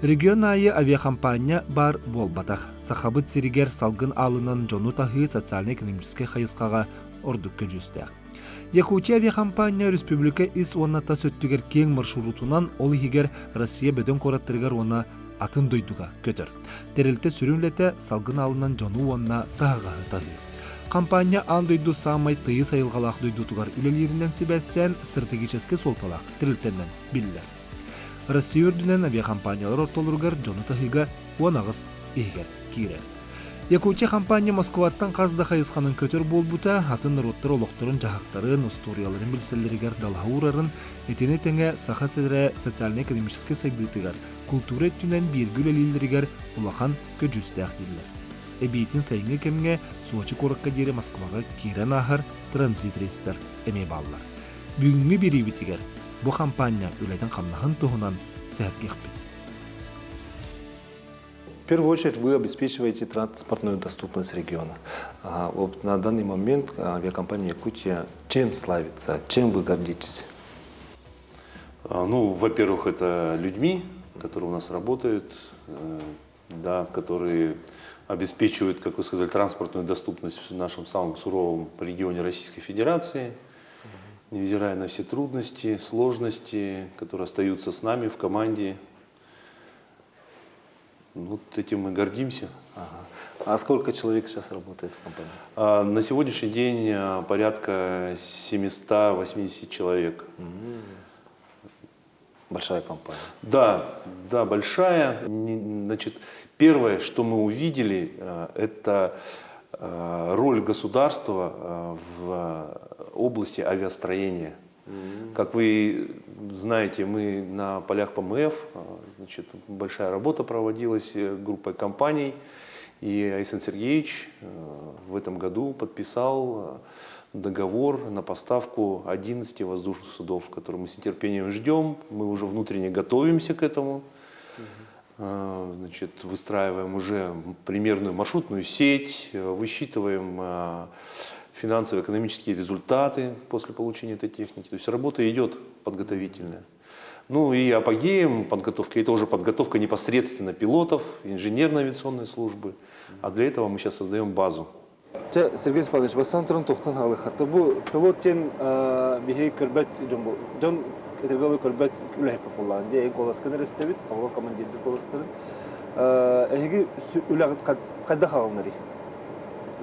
Регион аайы авиахампаанньа баар буолбатах. Сахабыт сиригэр салгын аалынан дьону таһыы социальнай-экономическай хайысхаҕа ордук көдьүүстээх. Якутия авиахампаанньа республика ис уонна тас өттүгэр киэҥ маршрутунан, ол иһигэр Россия бөдөҥ куораттарыгар уонна атын дойдуга көтөр. Тэрилтэ сүрүн үлэтэ салгын аалынан дьону уонна таһаҕаһы таһыы. Хампаанньа аан дойду саамай тыйыс айылҕалаах дойдутугар үлэлииринэн сибээстээн стратегическай суолталаах тэрилтэнэн биллэр. Россия үрдүнэн авиахампаанньалар ортолоругар дьону таһыыга 18 иһигэр киирэр. Якутия хампаанньа Москваттан хас да хайысханан көтөр буолбута, атын норуоттар олохторун-дьаһахтарын, устуоруйаларын билсэллэригэр далаһа уурарын, итини тэҥэ Саха сирэ социальнай-экономическай сайдыытыгар, култуура өттүнэн бииргэ үлэлииллэригэр улахан көдьүүстээх дииллэр. Эбиитин сайыҥҥы кэмҥэ Сочи куоракка диэри Москваҕа киирэн ааһар транзит рейстэр эмиэ бааллар. Бүгүҥҥү биэриибитигэр бу хампаанньа үлэтин-хамнаһын туһунан сэһэргиэхпит. В первую очередь вы обеспечиваете транспортную доступность региона. Вот на данный момент авиакомпания «Якутия» чем славится, чем вы гордитесь? Ну, во-первых, это людьми, которые у нас работают, да, которые обеспечивают, как вы сказали, транспортную доступность в нашем самом суровом регионе Российской Федерации, невзирая на все трудности, сложности, которые остаются с нами в команде. Вот этим мы гордимся. Ага. А сколько человек сейчас работает в компании? На сегодняшний день порядка 780 человек. Большая компания. Да, большая. Значит, первое, что мы увидели, это роль государства в области авиастроения. Как вы знаете, мы на полях ПМФ, значит, большая работа проводилась группой компаний, и Айсен Сергеевич в этом году подписал договор на поставку 11 воздушных судов, которые мы с нетерпением ждем. Мы уже внутренне готовимся к этому. Значит, выстраиваем уже примерную маршрутную сеть, высчитываем финансово-экономические результаты после получения этой техники. То есть работа идет подготовительная. Ну и апогеем подготовки, это уже подготовка непосредственно пилотов, инженерно-авиационной службы. А для этого мы сейчас создаем базу. Чэ, Сергей Степанович, бастаан туран туохтан хаалыаххата. Бу пилот диэн биһиги көрбөт дьон дьон этэргэ көрбөт үлэһит буоллаҕын дии. Эн куоласкын эрэ истэбит, холобур командирдыр куоластарын. Эһиги үлэҕит хайдах аҕалынарый?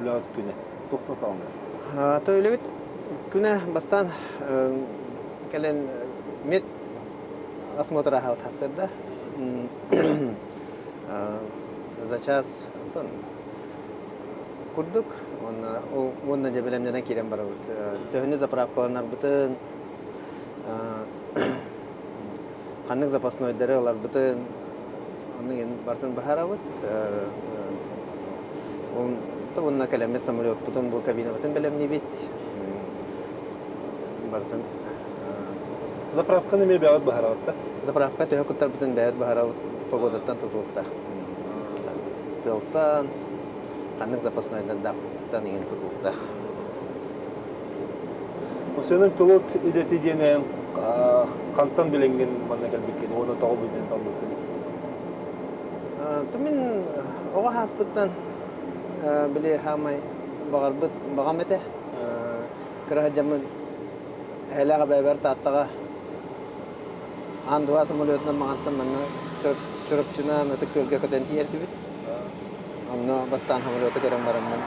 Үлэҕит күнэ туохтан саҕаланар? То үлэбит күнэ бастаан кэлэн мед осмотр ааһабыт сарсыарда. За час курдук уонна ол уонна дьэ бэлэмнэнэн киирэн барабыт. Төһөнү заправкаланарбытын, ханнык запаснойдары ыларбытын ону барытын быһаарабыт. Уонна кэлэммит самолетпутун бу кабинабытын бэлэмниибит. Барытын Заправканы эмиэ бэйэҕит быһаарабыт да? Заправка төһө куттарбытын бэйэбит быһаарабыт, погодаттан тутулуктаах. Тыалтан, ханнык запаснойдардаахтан иҥин тутулуктаах. Сенин пилот идети диэн хантан билиҥҥин манна кэлбиккин уонна тоҕо билэн талбыккыный? Мин оҕо сааспыттан били хаамай баҕарбыт баҕам этэ. Кыра сылдьаммын эһэлээх эбээбэр Тааттаҕа Ан-2 самолетунан Маҕантан манна Чурапчынан Ытык Күөлгэ көтөн тиийэрдибит. Онно бастаан самолету көрөн бараммын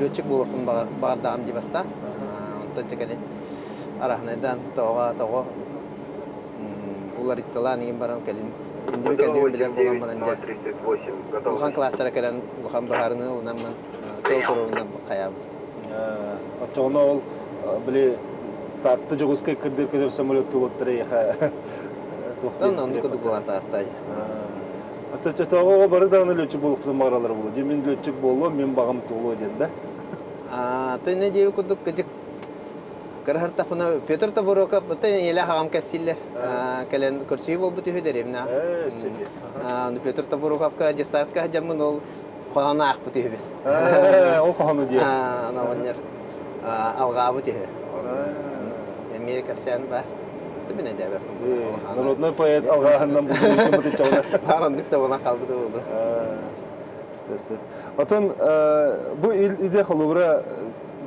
летчик буолуохпун баҕардаҕым дии бастаан. Онтон дьэ кэлин арааһынайдаан тоҕо тоҕо уларытталаан игин баран кэлин индиби кэлдибин билэр буолан баран дьэ улахан класстара кэлэн улахан быһаарыныы ылынаммын сыл туруорунан хайаабыт. Оччоҕуна ол били Таатта Дьокуускай кырдыр көтөр самолет пилоттара эйиэхэ туохтан оннук курдук буолан таастаай. Оччотооҕу бары даҕаны летчик буолуохпутун баҕараллара буолуо. Дии мин летчик буолуом, мин баҕам туолуо диэн да. Тыына диэби курдук кыдьык кыраһартахпына Петр Тобуруокап ийэлээх аҕам кэссииллэр. Кэлэн көрсүһүү буолбут үһү дэриэбинэ. Петр Тобуруокапка детсадка сылдьаммын ол хоһоону аахпыт үһүбүн. Ол хоһоону диэ. Ана оҕонньор алҕаабыт үһү. Эмиэ кэпсээн бар. Мин өйдөөбөппүн. Народный поэт алҕааһынынан булдугун Баар оннук да буолан хаалбыта буолуо. Сөп, сөп. Отон бу идэ холобура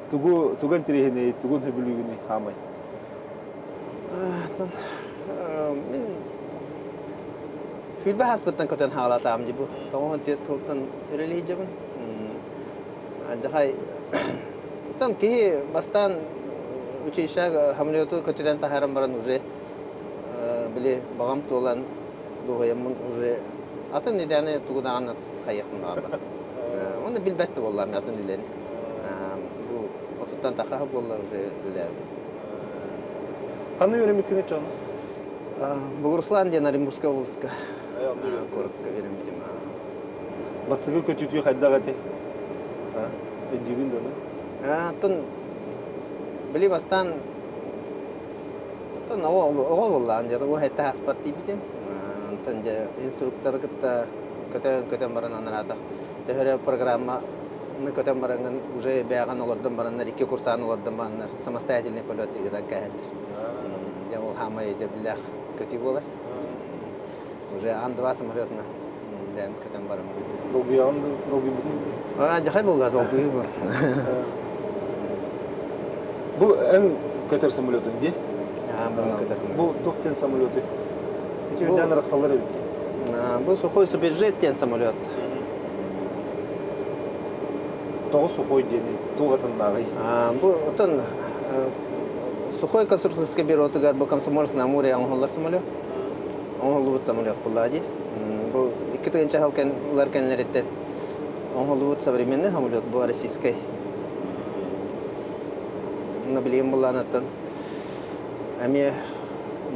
тугу туган тириһинэй, тугун хөбүлүүгүнүй хаамай? Мин Хүлбэ хаспыттан көтөн хаалатаам дии бу. Тоҕуһун түөрт тылтан үлэлиһдьэбин. Дьахай Оттон киһи бастаан училище самолету көтүтэн таһааран баран уже били баҕам туолан дуоһуйаммын уже атын идэни тугу даҕаны хайыахпын баҕарбат. Уонна билбэт да буоллаам атын үлэни. Бу отуттан тахха буоллар уже үлэлээбитим. Ханна үөрэммиккин чону? Бугуруслан диэн Оренбургскай областка куоракка үөрэммитим. Бастакы көтүтүү хайдах этэй? Өйдүүгүн дуо? Оттон били бастаан оттон оҕо буоллаҕын дьэ бу хэтте хаспар тиийбитим. Онтон дьэ инструкторы кытта көтөн-көтөн баран анараатах төһөрө программаны көтөн бараҥын уже бэйэҕин олордон бараннар икки курсаан олордон бараннар самостоятельный полет ыытан кээһэллэр. Дьэ ол хаамай өйдөбүллээх көтүү буолар. Уже Ан-2 самолетынан бэйэм көтөн барым. Долгуйаҕын долгуйбутун? Дьахай буолла долгуйуу бу. Бу эн көтөр самолетун дии? Бу көтөр. Бу туох диэн самолеты? Ити үрдээн арахсаллар эбит дии. Бу сухой суперджет диэн самолет. Тоҕо сухой диэни туох атыннааҕый? Бу отон сухой конструкторскай бюротугар бу Комсомольск на Амуре оҥоһуллар самолет. Оҥоһуллубут самолет буллаа дии. Бу 2 тыһыынча сыл кэннилэриттэн оҥоһуллубут современный самолет бу российскай. Онно билигин буллаанаттан эмиэ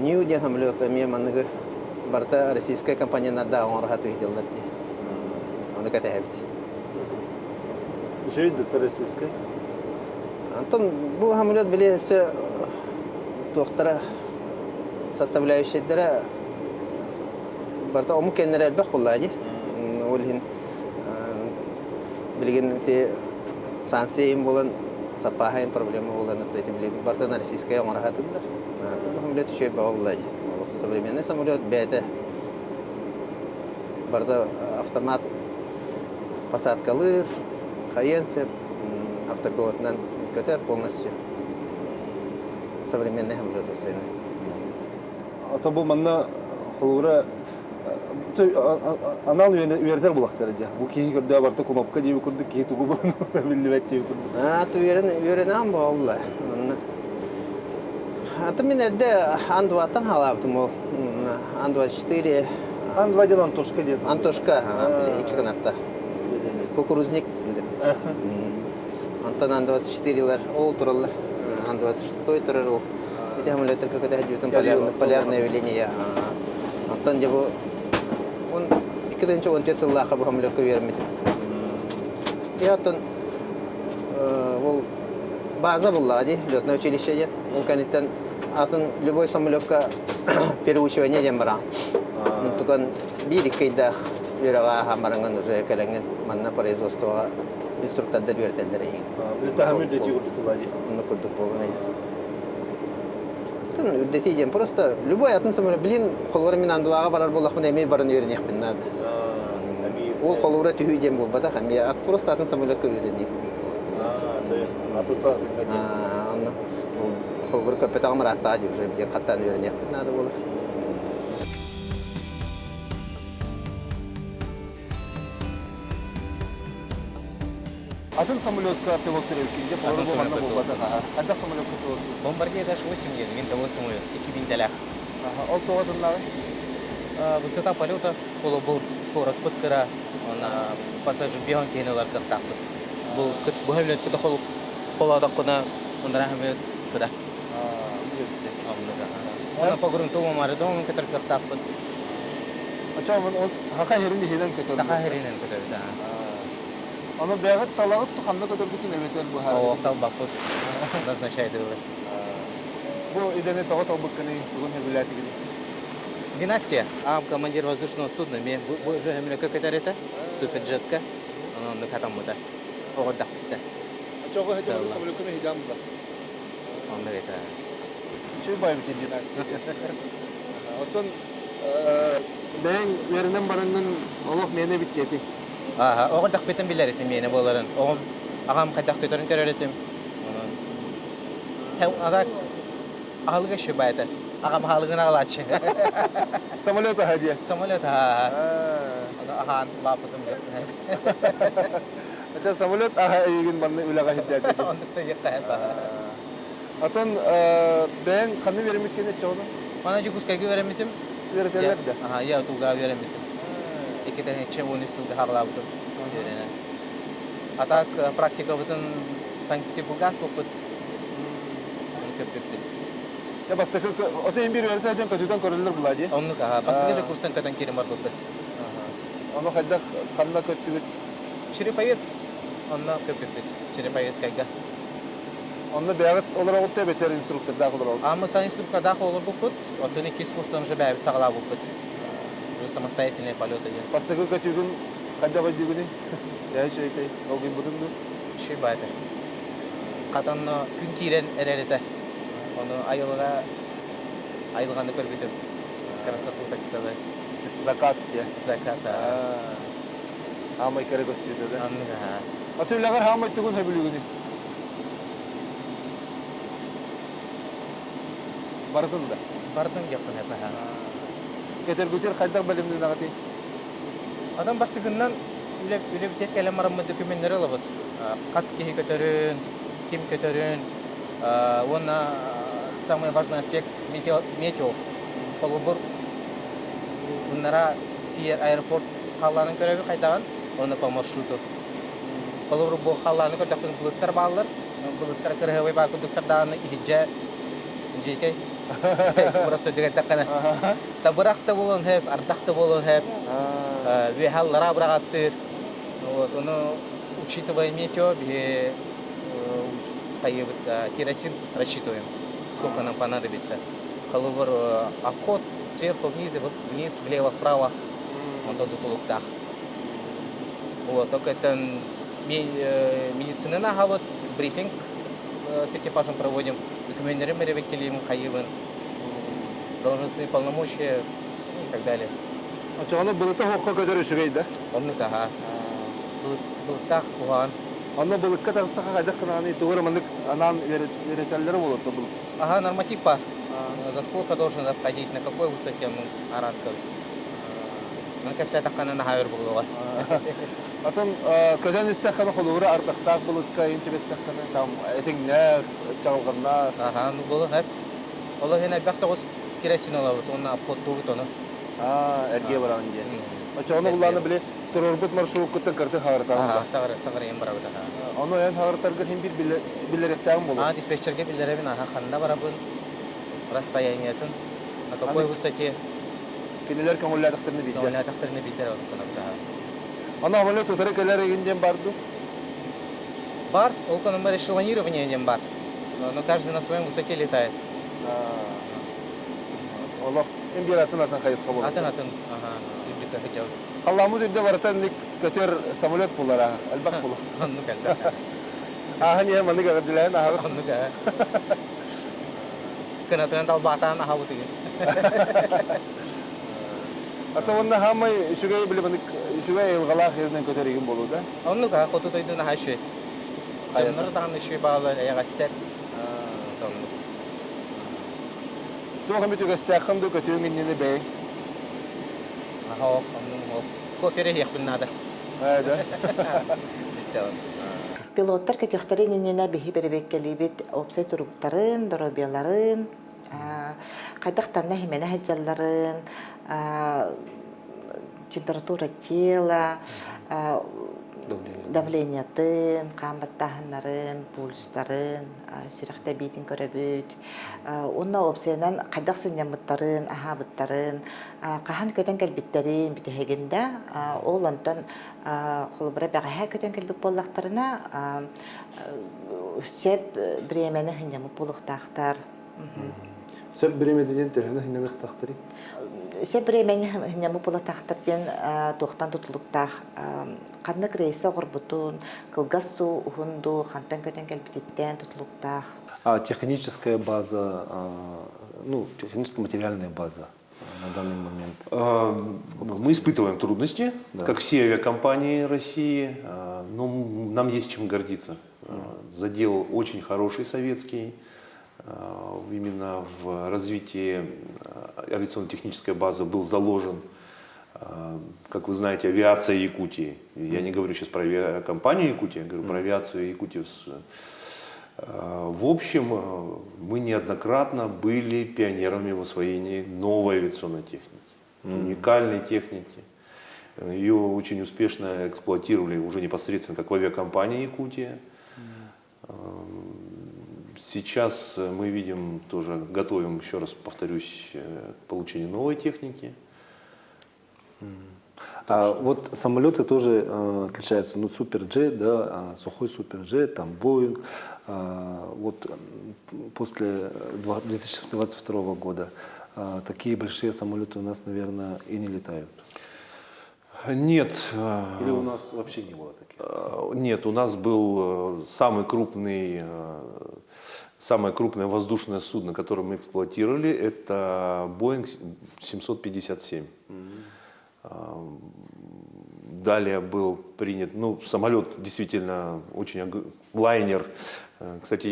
New диэн самолет эмиэ манныгы барыта российскай компаниялардаах оҥоро сатыыллар дии. Ону кэтэһэбит. Үчүгэй да российскай? Антон бу самолет били өссө туохтара составляющайдара барыта омук кэннэрэ элбэх буоллаа дии. Ол иһин билигин ити санкция буолан саппааһайын проблема буолан ити билигин барытын российскай оҥоро сатыыллар. Самолет үчүгэй бөҕө буоллаа дии. Современный самолет бэйэтэ барыта автомат посадкалыыр, хайыан сөп, автопилотунан көтөр полностью. Современный самолет осыны. Ата бу манна холобура анал үөрэтэр булахтар дьэ. Бу киһи көрдөө барта кнопка диэби курдук киһи тугу булан биллибэт диэби курдук. А, ту үөрэнээн буолла. Онно. Аты мин эрдэ Ан-2-тан хаалаабытым ол. Ан-24. Ан-2 диэн Антошка диэн. Антошка, икки кынатта. Кукурузник. Антон Ан-24-лар ол тураллар. Ан-26 турар ол. Ити самолеттарга көтө сылдьыбытым полярное явление. Онтон дьэ бу он 2014 сыллаахха бу самолекка үөрэммитим. И оттон ол база буллаҕа дии, летное училище диэн. Ол кэнниттэн атын любой самолекка переучивание диэн бараҕын. Онтукан биир икки ыйдаах үөрэҕи ааһан бараҥҥын уже кэлэҥҥин манна производствоҕа инструктордар үөрэтэллэр эйигин. Таһым үрдэтии курдук буолла дии. Оннук курдук буолан Үрдэтии диэн просто любой атын самолет блин холобура мин Андуаҕа барар буоллахпына эмиэ баран үөрэниэхпин наада. Ол холобура түһүү диэн буолбатах эмиэ просто атын самолекка үөрэнии. Онно холобура көппөтөҕүм ырааттаҕа дии уже билин хаттаан үөрэниэхпин наада буолар. Атын самолетка пилоттар эбиккин Атын манна самолетка буолбатах аха. Хайдах самолетка пилоттуур? Бомбардир H-8 диэн винтовой самолет, икки винтэлээх. Ол тоҕо тыннаҕый? Высота полета холобур скорость кыра, уонна пассажир биһон киһини ылар кыахтаахпыт. Бу бу самолетка холоодоххуна оннара самолет кыра. Уонна по грунтовому аэродрому көтөр кыахтаахпыт. Оччоҕо ол Саха сирин иһинэн көтөр. Саха сиринэн көтөбүт. Ону бэйэҕит талаҕыт ханна көтөргүтүн эбэтэр быһаарыгыт? Оо, талбаппыт. Назначайдылар. Бу идэни тоҕо талбыккыный, тугун сөбүлээтигиний? Династия. Аҕам командир воздушного судна. Мен бу самолекка көтөр этэ, суперджетка. Онон хатаммыта. Оҕордахпыта. Очоҕо хэтэ самолекка иһидам да? Онно это. Үчүгэй баайбыт династия. Оттон бэйэҥ үөрэнэн бараҥҥын олох миэнэ эбит диэтиҥ. Ааһа, оҕо эрдэхпиттэн билэр этим миэнэ буоларын. Оҕом аҕам хайдах көтөрүн көрөр этим. Онон ага аһылыга еще баайта. Аҕам аһылыгын аҕалааччы. Самолет аһа диэ. Самолет аһа. Ону аһаан улааппытым. Это самолет аһа эйигин манна үлэҕэ сирдээтэ. Оннук да диэххэ Атын бэйэҥ ханна үөрэммиккин иччэҕинэ? Мана Дьокуускайга үөрэммитим. Үөрэтэллэр да? Аха, я тулга үөрэммитим. Иккитэн 13 сылга хаалаабытым үөрэнэн. А так практикабытын Санкт-Петербурга ааспыппыт. Көппүппүт. Я бастакы ото биир үөрэтэ дьон көтүтэн көрөллөр була дии. Оннук аха, бастакы же курстан көтөн киирэн барбыппыт. Ону хайдах ханна көттүгүт? Череповец онно көппүппүт. Череповецкайга. Онно бэйэҕит олороҕут эбэтэр инструктордаах олороҕут? Аммы инструктордаах олорбуппут. Оттон иккис курстан уже бэйэбит саҕалаабыппыт. Уже самостоятельные полеты диэн. Бастакы көтүүгүн хайдах өйдүүгүнүй? Төһө үчүгэй долгуйбутуҥ дуу? Үчүгэй баайда. Хатан күн киирэн эрэр этэ. Ону айылҕа айылҕаны көрбүтүм. Красоту, так сказать. Закат диye. Закат. Аамай кэрэ көстүүтэ да. Аннык аха. Аты үлэҕэр хаамай тугун сөбүлүүгүнүй? Барытын да? Барытын диэхпин эпэһэ. Кэтэргүтэр хайдах бэлэмнэнэҕитий? Адам бастыгынан үлэ үлэ бүтэр кэлэн бараммыт докуменнары ылабыт. Хас киһи көтөрүн, ким көтөрүн, уонна самый важный аспект метео, метео. Холобур, муннара тиийэр аэропорт халлаанын көрөбү хайдаҕын, уонна по маршруту. Холобур, бу халлааны көрдөхпүнэ былыттар бааллар, былыттар кырыһабай баа курдуктар даҕаны иһирдьэ дьиикэй просто дигэттэххинэ табырах да буолуон сөп, ардах да буолуон сөп, үөһэ аллараа быраҕаттыыр. Вот, ону учитывая метео, биһи хайыбыт керосин рассчитываем, сколько нам понадобится. Холобур, обход сверху вниз, вниз, влево, вправо, онтон тутулуктаах. Вот, только это медицинаны аһабыт, брифинг с экипажем проводим, документтерин бэрэбиккэлиим, хайыбын, должностные полномочия и так далее. Очоҕону былыта хоққо көтөр үчүгэй да? Оннук аха. Былыттаах куһаҕан. Онно былыкка таҕыстаха хайдах гынаҕыный? Тугу эрэ маннык анаан үөрэтэллэрэ буолуо был? Ага, норматив бар. За сколько должен обходить, на какой высоте, ну, араска. Ну, кэпсээтэххинэ наһаа өр буолуоҕа. Атын көтөн истэххинэ холобура ардахтаах былыкка интибэстэххинэ там этиҥнээх, чаҕылҕаннаах. Аха, ну болу хэп. Ол иһин элбэх соҕус керосин ылабыт уонна обходтуубут ону. Аа, эргиэ бараҕын диэн. Оччоҕуна буллааны били турорбут маршруккуттан кырты хаҕырытаҕын да? Саҕыр, саҕырыйан барабыт аха. Ону эн хаҕырытаргын иһин бир биллэриэхтээҕин буолуо. Аа, диспетчергэ биллэрэбин аха, ханна барабын, расстояниетын, на какой высоте. Кинилэр көҥүллээтэхтэринэ биирдэ. Көҥүллээтэхтэринэ биирдэ отутанабыт аха. Аны амалет утары кэлэр эгин диэн бар дуу? Бар, ол көнөмөр эшелонирование диэн бар. Но каждый на своем высоте летает. Олох ин биир атын атын хайысха буолар. Атын атын, аха, үрдүккэ сылдьабыт. Халлааммыт үрдэ барыта инник көтөр самолет булар, элбэх булар. Оннук элбэх. Ааһан иһэн маннык эҕэрдэлээн аһаҕыт. Оннук ээ. Кынатынан талбаатаан аһабыт игин. Ата уонна хаамай үчүгэй били маннык үчүгэй айылҕалаах yerинэн көтөр игин буолуу да? Оннук аа, хоту дойду наһаа үчүгэй. Дьоннор даҕаны үчүгэй баалар, эйэҕэстэр. Оннук. Туох эмит үгэстээххин дуу көтүөҥ иннинэ бэйэҥ? Аха, оннук ол. Кофе эрэ иһиэхпин наада. Ээ да. Пилоттар көтүөхтэрин иннинэ биһи бэрэбиэркэлиибит уопсай туруктарын, доруобуйаларын, хайдах танна химэнэ сылдьалларын, температура тела, давлениетын, хаан баттааһыннарын, пульстарын, сүрэх тэбиитин көрөбүт. Уонна уопсайынан хайдах сынньаммыттарын, аһаабыттарын, хаһан көтөн кэлбиттэрин бүтэһигин да, ол онтон холобура бэҕэһээ көтөн кэлбит буоллахтарына, сөп бириэмэни сынньаммыт буолуохтаахтар. Сөп бириэмэтэ диэн төһөнү сынньаныахтаахтарый? Сөп бириэмэни сынньаммыт буолуохтаахтар диэн туохтан тутулуктаах ханнык рейсэ оҥорбутун, кылгас дуу, уһун дуу, хантан көтөн кэлбититтэн тутулуктаах. А техническая база, ну, техническо-материальная база на данный момент? Мы испытываем трудности, Да. как все авиакомпании России, но нам есть чем гордиться. Задел очень хороший советский, именно в развитии авиационно-технической базы был заложен, как вы знаете, авиация Якутии. Я не говорю сейчас про авиакомпанию Якутия, я говорю про авиацию Якутии. В общем, мы неоднократно были пионерами в освоении новой авиационной техники, уникальной техники. Ее очень успешно эксплуатировали уже непосредственно как в авиакомпании Якутия. Сейчас мы видим тоже, готовим, еще раз повторюсь, к получению новой техники. А вот самолеты тоже отличаются. Ну, Суперджет, да, сухой Суперджет, там Боинг. Вот после 2022 года такие большие самолеты у нас, наверное, и не летают. Нет. Или у нас вообще не было таких? Нет, у нас был самый крупный, самое крупное воздушное судно, которое мы эксплуатировали, это Boeing 757. Далее был принят, ну, самолет действительно очень, лайнер. Кстати,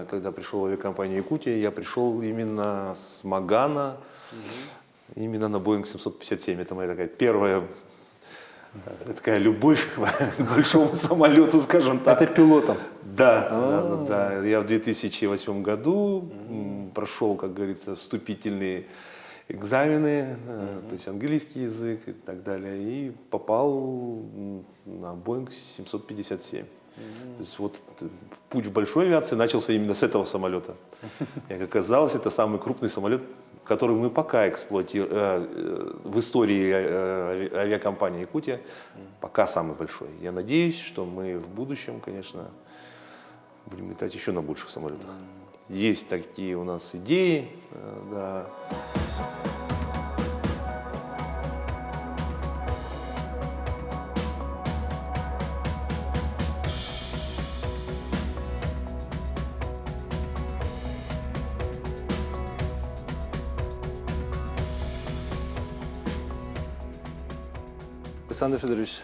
когда пришел в авиакомпанию Якутия, я пришел именно с Магана, именно на Boeing 757. Это моя такая первая такая любовь к большому самолету, скажем так. Это пилотом? Да. Я в 2008 году прошел, как говорится, вступительные экзамены, то есть английский язык и так далее, и попал на Boeing 757. То есть вот путь в большой авиации начался именно с этого самолета. И, как оказалось, это самый крупный самолет, который мы пока эксплуатируем в истории авиакомпании Якутия, пока самый большой. Я надеюсь, что мы в будущем, конечно, будем летать еще на больших самолетах. Есть такие у нас идеи, да. Александр Федорович,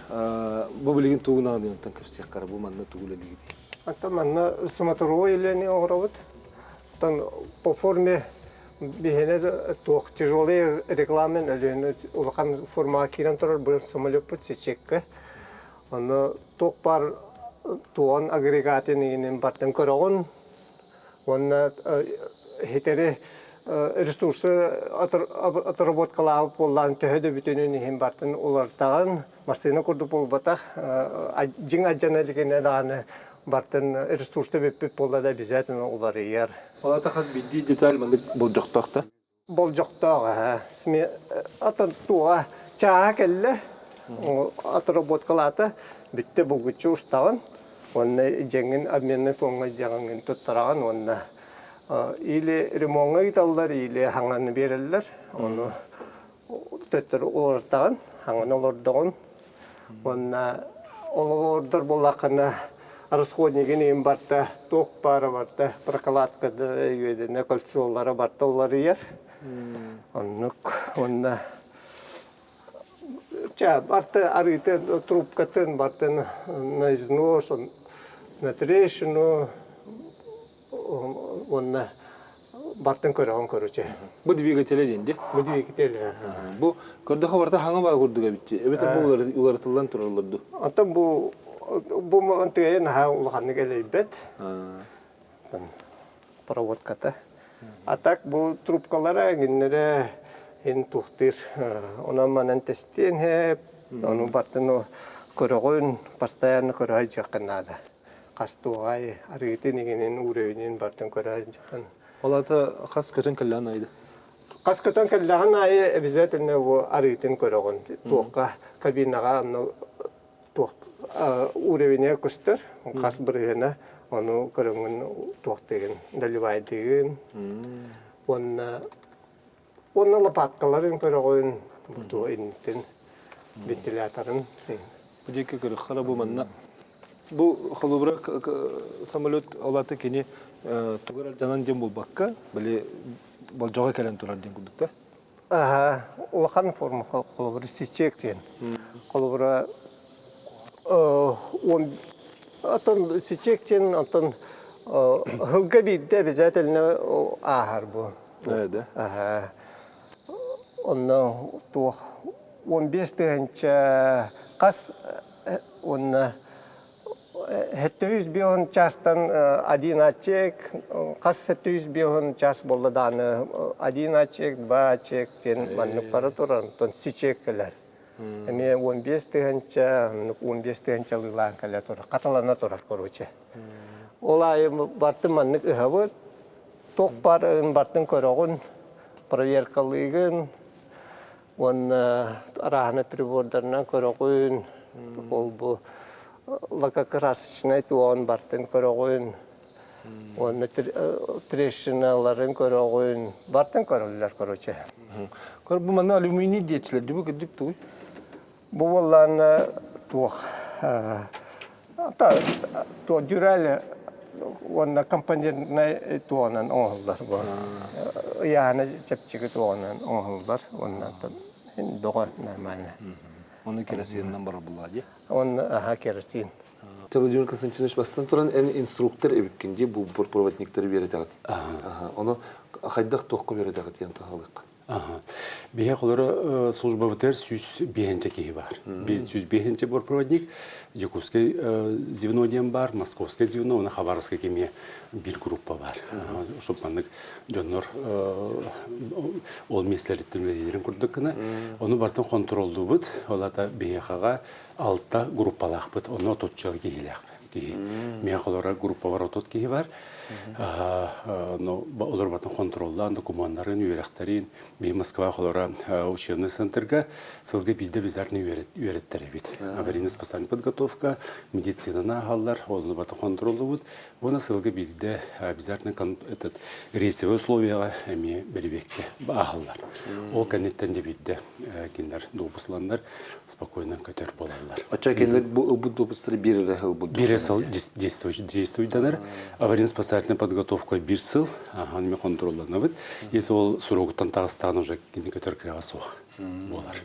бу билигин тугунан онтон кэпсиэх бу манна тугу үлэлиигит? Антон манна смотровой үлэни оҥоробут. Оттон по форме биһиэнэ туох тяжелый регламент Өлүөнэ улахан формаҕа киирэн турар бу самолеппут сечеккэ. Онно туох баар туон агрегатын иҥинин бартын көрөҕүн. Уонна хитэри ресурсы отработкалаабыт буоллаан төһө да бүтүнүн иһин бартын улартаҕын массыына курдук буолбатах дьиҥ алдьана илигинэ даҕаны бартын ресурсы бүппүт буолла да обязательно уларыйар. Ол аата хас биирдии деталь маннык болдьохтоох да? Болдьохтоох аһа. Атын туоҕа чааһа кэллэ, отработкалаата, бүттэ булгуччу устаҕын уонна дьэҥҥин обменный фоҥҥа дьаҕыҥҥын туттараҕын уонна или ремоҥҥа ыыталлар, или хаҥаны биэрэллэр. Ону төттөрү уларытаҕын, хаҥаны олордоҕун. Уонна ол олордор буоллаххына расходнигын иһин барта, туох баара барта, прокладкада үөдэнэ, кольцолара барта уларыйар. Оннук уонна ча барта арыытын трубкатын бартын на износ, на трещину уонна бартын көрөҕүн короче. Бу двигателэ диэн дии? Бу двигатель. Бу көрдөхө барыта хаҥа баа курдук эбит. Эбэтэр бу уларытыллан тураллар дуу? Оттон бу антыгайа наһаа улаханнык элэйбэт. Проводката. А так бу трубкалара эҥиннэрэ ин тухтыр. Онон манан тестиэн хэп, ону бартын көрөҕүн, постоянно көрө сылдьыаххын наада. Хас туоҕай арыытын игинин уровенин бартын көрө сылдьыаххын. Ол аата хас көтөн кэллэҕин аайы? Хас көтөн кэллэҕин аайы обязательно бу арыытын көрөҕүн. Туохха кабинаҕа онно туох уровеня көстөр, хас бырыһына ону көрөҥҥүн туохтыгын, доливайдыгын. Уонна уонна лопаткаларын көрөҕүн, бу туох иннитин вентиляторын. Бу диэки көрөххө бу манна. Бу холобура самолет олата кини тугар алдьанан диэн буолбакка, били болдьоҕо кэлэн турар диэн курдук да? Аха, улахан форма холобура сичек диэн. Холобура он отон сичек диэн онтон хылга биирдэ обязательно ааһар бу. Да. Аха. Онно туох 15 тыһыынча хас уонна 705 чаастан один отчек, хас 705 час буолла даҕаны один отчек, два отчек диэн маннык бара турар, онтон сичек кэлэр. Эмиэ 15 тыһыынча, 15 тыһыынчалыылаан кэлэ турар, хатылана турар короче. Ол аайы бартын маннык ыһабыт, туох барын бартын көрөҕүн, проверкалыыгын, уонна арааһына прибордарынан көрөҕүн, ол бу лакокрасочнай туоҕун бартын көрөҕүн, уонна трещиналарын көрөҕүн, бартын көрөллөр короче. Көр бу манна алюминий диэчилэр дии бу кырдьык тугуй? Бу буоллаана туох туох дюраль уонна компонентнай туоҕунан оҥоһуллар бу. Ыйааһына чэпчэки туоҕунан оҥоһуллар уонна бөҕө нормально. Оны керосинынан барар булаа дии. Онно аха керосин. Владимир Константинович бастан туран эн инструктор эбиккин дии бу бортпроводниктары үөрэтэҕит. Ону хайдах туохха үөрэтэҕит диэн туһалык. Биһиэхэ олоро службабытыгар 105 киһи баар. 105 бортпроводник, Якутскай звено диэн баар, Московское звено, уонна Хабаровскай кэмиэ биир группа баар. Ошоп маннык дьоннор ол миэстэлэриттэн үлэлиирин курдук гына. Ону бартын контроллуубут. Ол ата биһиэхэҕэ алта группалаахпыт. Онно отучча киһилээх киһи. Миэхэ олорор группабар 30 киһи бар. Но олор батын контроллаан докумуоннарын, үөрэхтэрин, биһи Москва холора учебный центрга сылга биирдэ обязательно үөрэттэр эбит. Аварийно-спасательная подготовка, медицинаны аһаллар, олону баты контроллубут. Уонна сылга биирдэ обязательно этот рейсовый условияҕа эмиэ бэрибиэккэ аһаллар. Ол кэнниттэн де биирдэ кинилэр допускаланнар спокойно көтөр буолаллар. Оччо кинилэр бу ылбыт допустары биир эрэ ылбыт Биир сыл действуйданар. Аварийно-спасательная подготовка биир сыл, аны контролланабыт. Если ол срогуттан таҕыстаан уже кини көтөр кыаҕа суох буолар.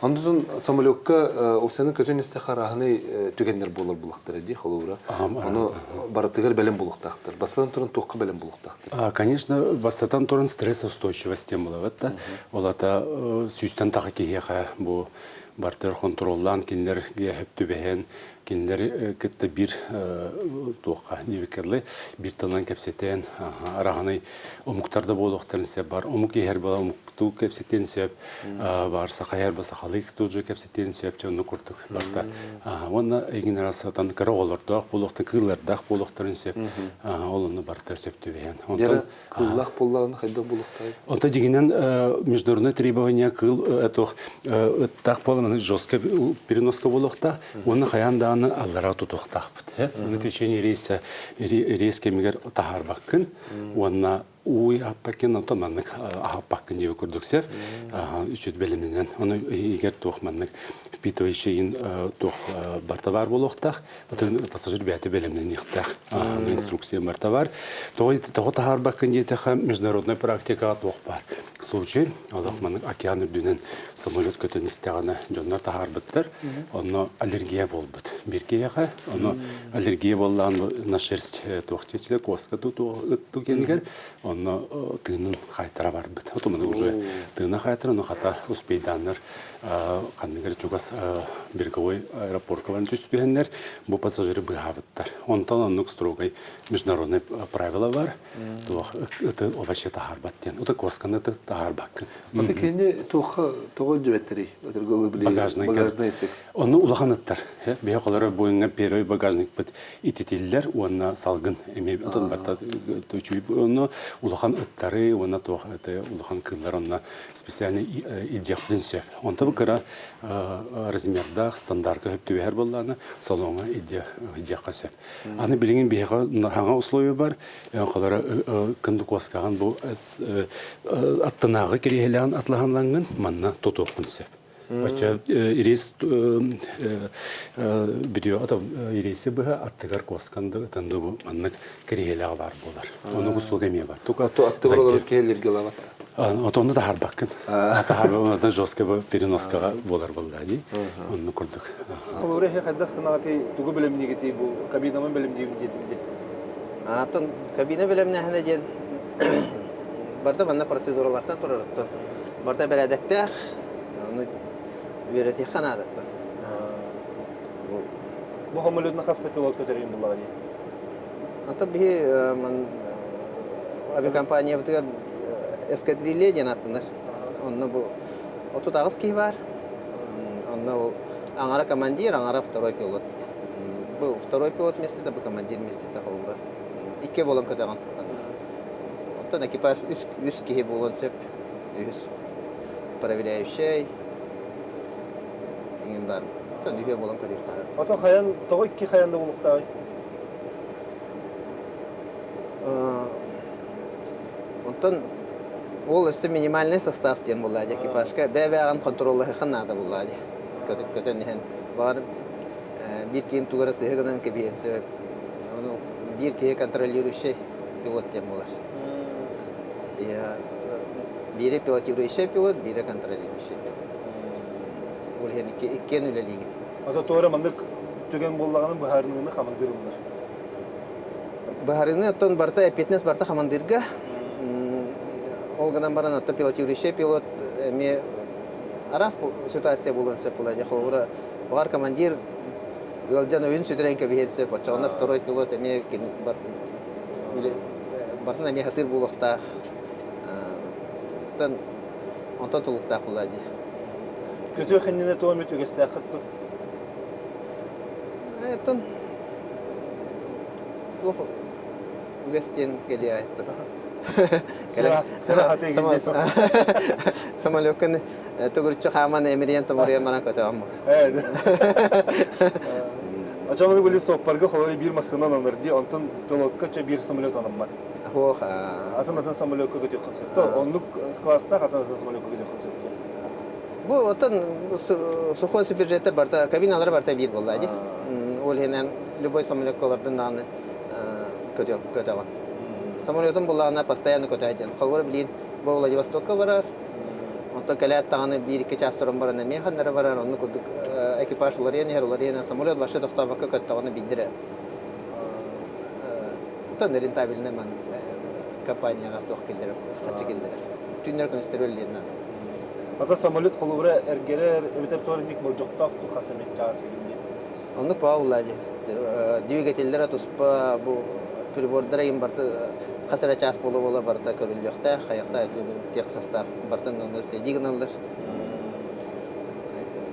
Онтон самолекка Оксана көтөн истэхэ арааһынай түгэннэр буолар булахтара дии холобура. Ону барытыгар бэлэм булуохтаахтар. Бастатан туран туохха бэлэм булуохтаахтар? Конечно, бастатан туран стрессоустойчивость диэн буолабыт да. Ол ата сүүстэн таха киһиэхэ бу бартер хонтуруоллаан кинилэргэ хөп түбэһэн кинилэри кытта биир туохха диэбиккэ биир тылынан кэпсэтэн араҕанай омуктар да буолуохтарын сөп бар омук иһэр була омуктуу кэпсэтиэн сөп бар саха иһэр сахалыы тоже кэпсэтиэн сөп дьонну курдук барта уонна эгин арасатан кыра оҕолордоох буолуохтан кыыллардаах буолуохтарын сөп ол онно барта сөп түбэһэн онтон кыыллаах буоллаҕына хайдах буолуохтаай онто дьиҥинэн международное требование кыыл туох ыттаах буолан жестко переноска буолуохтаах уонна хайаан даҕаны аллараа тутуохтаахпыт в течение рейса рейс кэмигэр таһаарбаккын уонна ууй аһаппаккын онтон маннык аһаппаккын диэби курдук сев үчүт бэлэмнэнэн ону игер туох маннык впитывающийин туох барта бар буолуохтаах Атын пассажир бэйэтэ бэлэмнэниэхтээх инструкция барта бар. Тоҕо таһаарбаккын диэтэхэ международная практикаҕа туох баар. Случай, олох маннык океан үрдүнэн самолет көтөн истэҕинэ дьоннор таһаарбыттар. Онно аллергия буолбут. Биир киһиэхэ, ону аллергия буоллаҕын на шерсть туох диэчилэр, коска ытту кэнигэр, онно тыынын хаайтара барбыт. Отуманы уже тыына хаайтара, но хата успейдааннар ханныгар чугас береговой аэропортка баран түспүһэннэр бу пассажиры быыһаабыттар. Онтон оннук строгай международный правила бар. Туох ыты вообще таһаарбат диэн. Ыты косканы ыты таһаарбаккын. Аты кини туохха тоҕо илдьибэттэрий? Багажный. Багажный отсек. Ону улахан ыттар. Биһи холоро Боиҥҥа первый багажникпыт ититиллэр уонна салгын эмиэ отон барта онно улахан ыттары уонна туох улахан кыыллар онно специально илдьиэхпитин сөп. Онтон кыра размердаах стандартка сөп түбэһэр буоллаҕына салоҥҥа илдьиэххэ сөп. Аны билигин биһиэхэ хаҥа условия бар. Холоро кындукуоскаҕын бу аттынааҕы кириэһилэҕин атлаһанлаҥҥын манна тутуоххун сөп. Бачча рейс бүтүө ата рейси быһа аттыгар куоскан да ытан да бу маннык кириһиэлээх баар буолар. Онук услуга эмиэ бар. Тука аттыгар олорор киһилэргэ лабат. Отонну таһарбаккын. Таһарбаккын жестко переноскаҕа буолар буолла дии. Онну курдук. Холобура эһи хайдах гынаҕытый тугу бэлэмниигитий бу кабинамын бэлэмниибин диэтим дии. Атын кабина бэлэмнээһинэ диэн барыта манна процедуралартан турар оттон барыта бэрээдэктээх ону үөрэтиэххэ наадаттан. Бу самолетна хаста пилот көтөрүн буллаҕа дии. Ата биһи авиакомпаниябытыгар эскадрилья диэн аттанар. Онно бу 38 киһи баар. Онно ол аҥара командир, аҥара второй пилот. Бу второй пилот местета, бу командир местета холобура. Икки буолан көтөҕүн. Оттон экипаж үс киһи буолуон сөп. Үһүс проверяющий иҥин бар. Оттон үһүө буолан көрүөххэ. Ото хайан, тоҕо икки хайан да буолуохтааҕый? Онтон ол өссө минимальный состав диэн буолла дии экипажка бэйэ-бэйэҕин хонтуруоллаһыаххын наада буолла дии көтөн иһэн баҕар биир киһин тугу эрэ сыыһа гынан кэбиһиэн сөп ону биир киһи контролирующий пилот диэн буолар биирэ пилотирующий пилот биирэ контролирующий пилот ол иһин иккиэн үлэлиигин Ото туора маннык түгэн буоллаҕына быһаарыныыны хамандыыр ылынар. Быһаарыыны оттон барыта эппиэтинэс барыта хамандыырга. Ол гынан баран оттон пилотирующий пилот эмиэ араас ситуация буолуон сөп буолар. Холобура, баҕар командир ыалдьан өйүн сүтэрэн кэбиһиэн сөп. Оччоҕуна второй пилот эмиэ бартын эмиэ сатыыр буолуохтаах. Онтон онтон тулуктаах буолар дии. Көтүөх иннинэ туох эмит үгэстээххит дуо? Оттон туох үгэс диэн кэлиэ айттан. Самолеккын төгүрүччү хааман эмириэн томоруйан баран көтөҕөм. Ачаманы били суоппарга холоru биир массыынан анар дии, онтон пилотка чэ биир самолет анаммат. Хуох. Атын атын самолекка көтүөххүн сөп. Оннук класстаах атын атын самолекка көтүөххүн сөп. Бу оттон сухой суперджеттер барыта, кабиналара барыта биир буолла дии. Ол иһинэн любой самолекка олордун даҕаны көтөҕүн. Самолетун буллаҕына постоянно көтөһө диэн. Холобура билигин бу Владивостокка барар, онтон кэлээт даҕаны биир-икки чаас туран баран эмиэ ханна эрэ барар, оннук курдук экипаж уларыйан иһэр, уларыйан иһэр. Самолет вообще тохтообокко көттөҕүнэ биирдэрэ оттон рентабельнай маннык компанияҕа туох киллэрэр, харчы киллэрэр. Түүннэр күнүстэри үлэлиэн наада. Ата самолет холобура эргэрэр эбэтэр туорник болдьохтоох ту хас эмит чаас игин Оннук паулла ди. Двигателлэрэ туспа бу прибордара им барыта хас эрэ чаас буола-буола барыта көрүллүөхтээх, хайахтаах тех состав бартын онно следи гыналлар.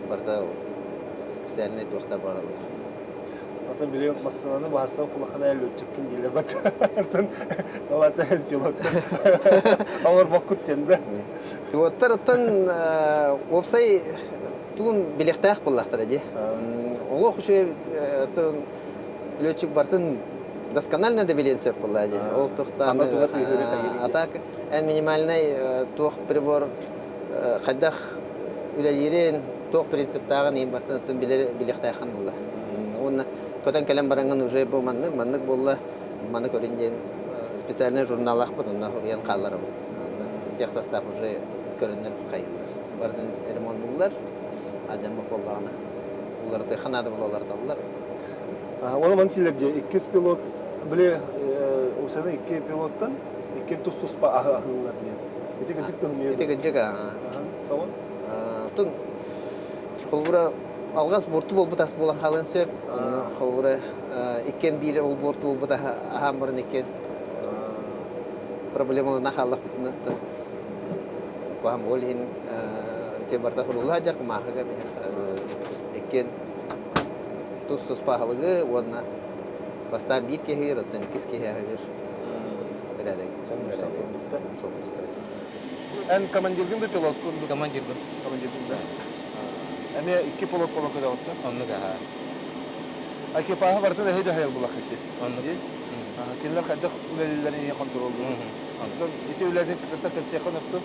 Барыта специальный туохтар бараллар. Атын били массыынаны баһарсан кулахана летчиккин диилэр бат. Антон алата пилоттар оҥорбоккут диэн да. Пилоттар оттон уопсай тугун билиэхтээх буоллахтара дии. Олох үчүгэй оттон летчик бартын досконально да билиэн сөп буолла дии. Ол туохтаан а так эн минимальный туох прибор хайдах үлэлиирин, туох принциптааҕын иин бартын оттон билиэхтээххин буолла. Уонна көтөн кэлэн бараҥҥын уже бу маннык, маннык буолла, маны көрүн диэн специальный журналаахпыт, онно суруйан хаалларабыт. Техсостав уже көрөннөр хайыыллар. Барытын ремонтууллар, алдьаммыт буоллаҕына уларытыахха наада буола уларыталлар. Оны ман силерге иккис пилот били усаны икки пилоттан икки тус-туспа аһыыллар диэн. Ити кырдьык тыһымыйа. Ити кырдьык Тоҕо? Тун холбура алҕас буорту буолбут ас буолан хаалыан сөп. Онно холбура иккиэн биир ол буорту буолбут аһаан баран иккиэн проблемалана хааллахпытына куһаҕан буол иһин те барыта хурулла сылдьар кумаахыга иккиэн тус-туспа аһылыгы уонна бастаан биир киһи оттон иккис киһи аһыыр Эн командиргын да пилоткун да? Командирбын. Командиргын да? Эмиэ икки пилот буолан көтөҕүттэн? Оннук аһаа. Экипаһы барытын эһи дьаһайар булаххыт Оннук. Кинилэр хайдах үлэлииллэрин ийэ хонтуруоллуур. Онтон ити үлэни кытта кэлсиэххин өптүн?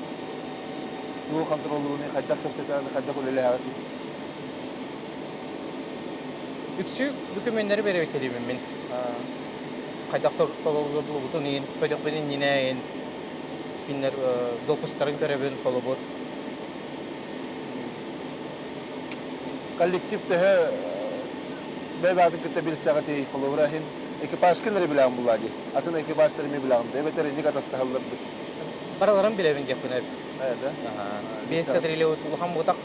Тугу контроллууный, хайдах кэпсэтэҕиний, хайдах үлэлээҕитий? Үксү докуменнары бэрэбиэркэлиибин мин. Хайдах толоруллубутун иһин, көтөхпүт иннинэ иһин кинилэр допустарын көрөбүн, холобур. Коллектив төһө бэйэ-бэйэҕитин кытта билсэҕитий? Холобура иһин экипажкын эрэ билэҕин булаа дии. Атын экипажтары эмиэ билэҕин да, эбэтэр инник атастаһалларбыт. Барыларын билэбин диэхпин эбит. Да? Биэс кадрилевут улахан буотах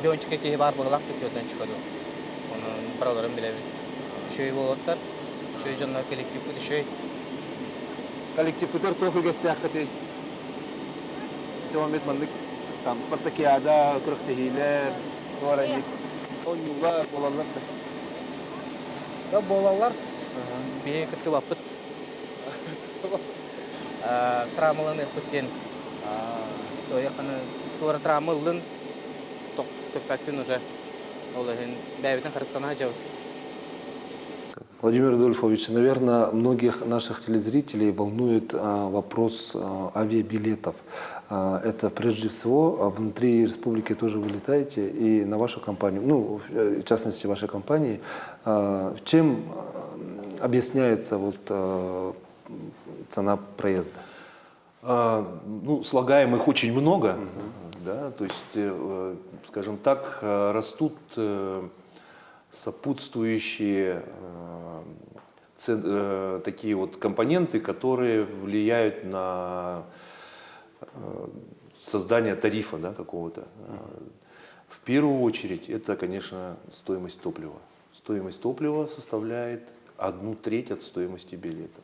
Биончика киһи баар быһылаах түөртөнчүкэ дуу. Ону барыларын билэбин. Үчүгэй буолуоттар. Үчүгэй дьоннор коллективпыт үчүгэй. Коллективпытыгар туох үгэстээххитий? Ити маннык там спартакиада, күрэхтэһиилэр, туора оонньуулар буолаллар да? Да буолаллар. Биһиги кыттыбаппыт. Травмаланыахпыт диэн. Туора травма ыллын, көппөккүн уже. Ол иһин бэйэбитин харыстана сылдьабыт. Владимир Рудольфович, наверное, многих наших телезрителей волнует вопрос авиабилетов. Это прежде всего внутри республики тоже вы летаете и на вашу компанию, ну, в частности, вашей компании. Чем объясняется вот цена проезда? Ну, слагаемых очень много, да, то есть, скажем так, растут сопутствующие такие вот компоненты, которые влияют на создание тарифа, да, какого-то. В первую очередь это, конечно, стоимость топлива. Стоимость топлива составляет 1/3 от стоимости билета.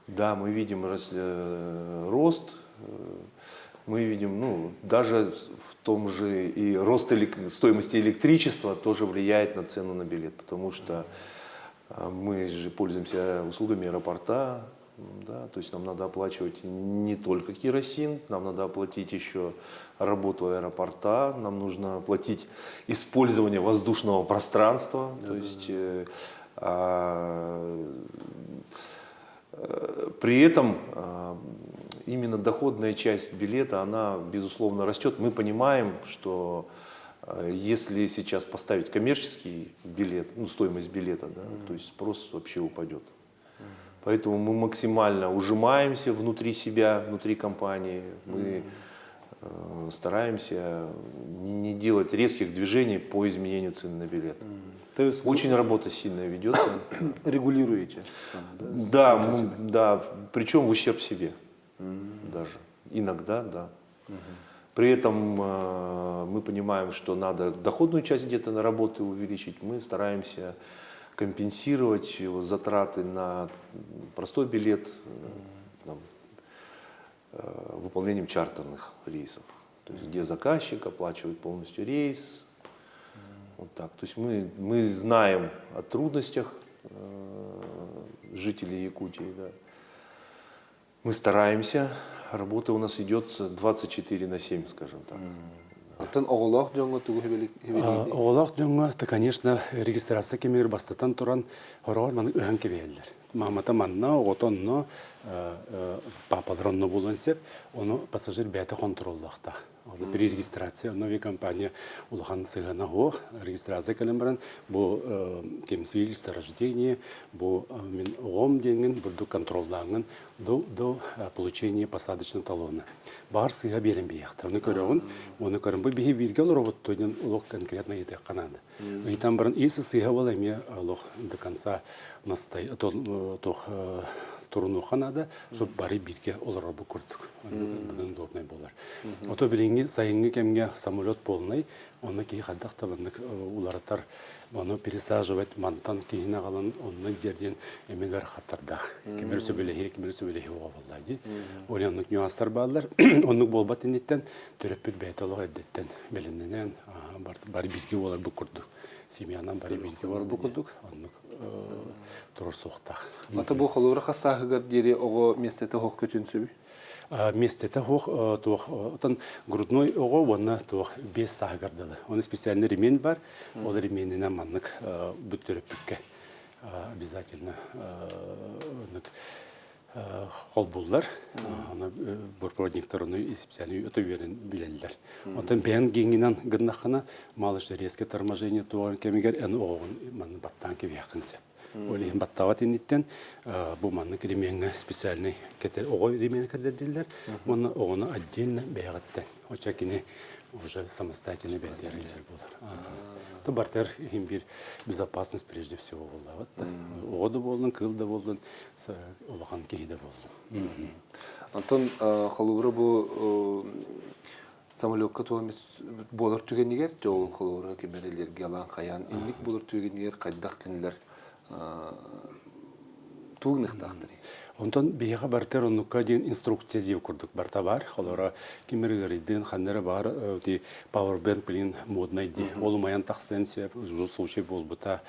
Да, мы видим рост, мы видим, ну, даже в том же и рост стоимости электричества тоже влияет на цену на билет, потому что мы же пользуемся услугами аэропорта, да, то есть нам надо оплачивать не только керосин, нам надо оплатить еще работу аэропорта, нам нужно оплатить использование воздушного пространства, то есть при этом именно доходная часть билета, она, безусловно, растет. Мы понимаем, что если сейчас поставить коммерческий билет, ну, стоимость билета, да, то есть спрос вообще упадет. Поэтому мы максимально ужимаемся внутри себя, внутри компании. Мы стараемся не делать резких движений по изменению цены на билет. То есть очень работа сильно ведется. Регулируете цену, да? Да, мы, да, причем в ущерб себе даже. Иногда, да. При этом мы понимаем, что надо доходную часть где-то на работу увеличить. Мы стараемся компенсировать его затраты на простой билет там, выполнением чартерных рейсов. То есть где заказчик оплачивает полностью рейс. Вот так. То есть мы знаем о трудностях жителей Якутии. Да. Мы стараемся. Работа у нас идет 24/7, скажем так. Оттон оҕолоох дьоҥҥо тугу сүбэлиигитий? Оҕолоох дьоҥҥо, то, конечно, регистрация кэмигэр бастатан туран хороҕор маны ыһан кэбиһэллэр. Маамата манна, оҕото онно, папалар онно буолуон сөп. Ону пассажир бэйэтэ хонтуруоллуохтаах. При регистрация авиакомпания улахан сыһыана суох. Регистрация кэлэн баран бу кем свидетельство о рождении, бу мин оҕом диэҥҥин бурдук контроллааҥҥын до получения посадочного талона. Баар сыыһа биэрэн биһиэхтэр. Ону көрөҕүн, ону көрөн бу биһи бииргэ олоробут диэн олох конкретно ыйытыахха наада. Ыйытан баран ис сыыһа буола эмиэ олох до конца настай туох турунуохха наада, чтобы бары бииргэ олорорбут курдук. Оннук удобнай буолар. Ото билиҥҥи сайыҥҥы кэмҥэ самолет полный, онно киһи хайдах да маннык уларытар, ону пересаживать мантан киһини аҕалан онно диэн эмигэр хаттардаах. Кимер сөбүлэһиэ, кимер сөбүлэһиэ оҕо буолла дии. Ол оннук нюанстар бааллар. Оннук буолбат инниттэн төрөппүт бэйэтэ олох эрдэттэн бэлэмнэнэн бары бииргэ буолар бу курдук. Семьянан бары бииргэ буолар бу курдук. Оннук турар суохтаах. Ата бу холобура хас сааһыгар диэри оҕо миэстэтэ оһох көтүн сөбүй? Миэстэтэ оһох туох отон грудной оҕо уонна туох 5 сааһыгар дылы. Оны специальный ремень бар. Ол ременинэн маннык бүт төрөппүккэ обязательно. Холбууллар. Аны бортпроводниктар ону специально өтө үөрэн билэллэр. Онтон бэйэн гиҥинэн гыннаххына, мало что резкое торможение туоҕар кэмигэр эн оҕоҕун манны баттаан кэбиһиэххин сөп. Ол иһин баттаабат инниттэн бу маннык ремеҥҥэ специальный кэтэр оҕо ремень кэтэрдиллэр уонна оҕону отдельно бэйэҕиттэн. Оччо кини уже самостоятельно бэйэтигэр илдьэр буолар. То бартер иһин биир безопасность прежде всего буоллаабыт да. Оҕо да буоллун, кыыл да буоллун, улахан киһи да буоллун. Онтон холобура бу самолекка туом буолар түгэнигэр, дьол холобура кимэрэлэргэ алаан хайаан инник буолар түгэнигэр хайдах кинилэр тугунуктаахтарый? Онтон биһиэхэ бартер оннукка диэн инструкция диир курдук барта бар. Холоро кимир ыарыйдыын ханнары бар ти powerbank блин модный ди. Ол умайан тахсыан сөп уже случай буолбута.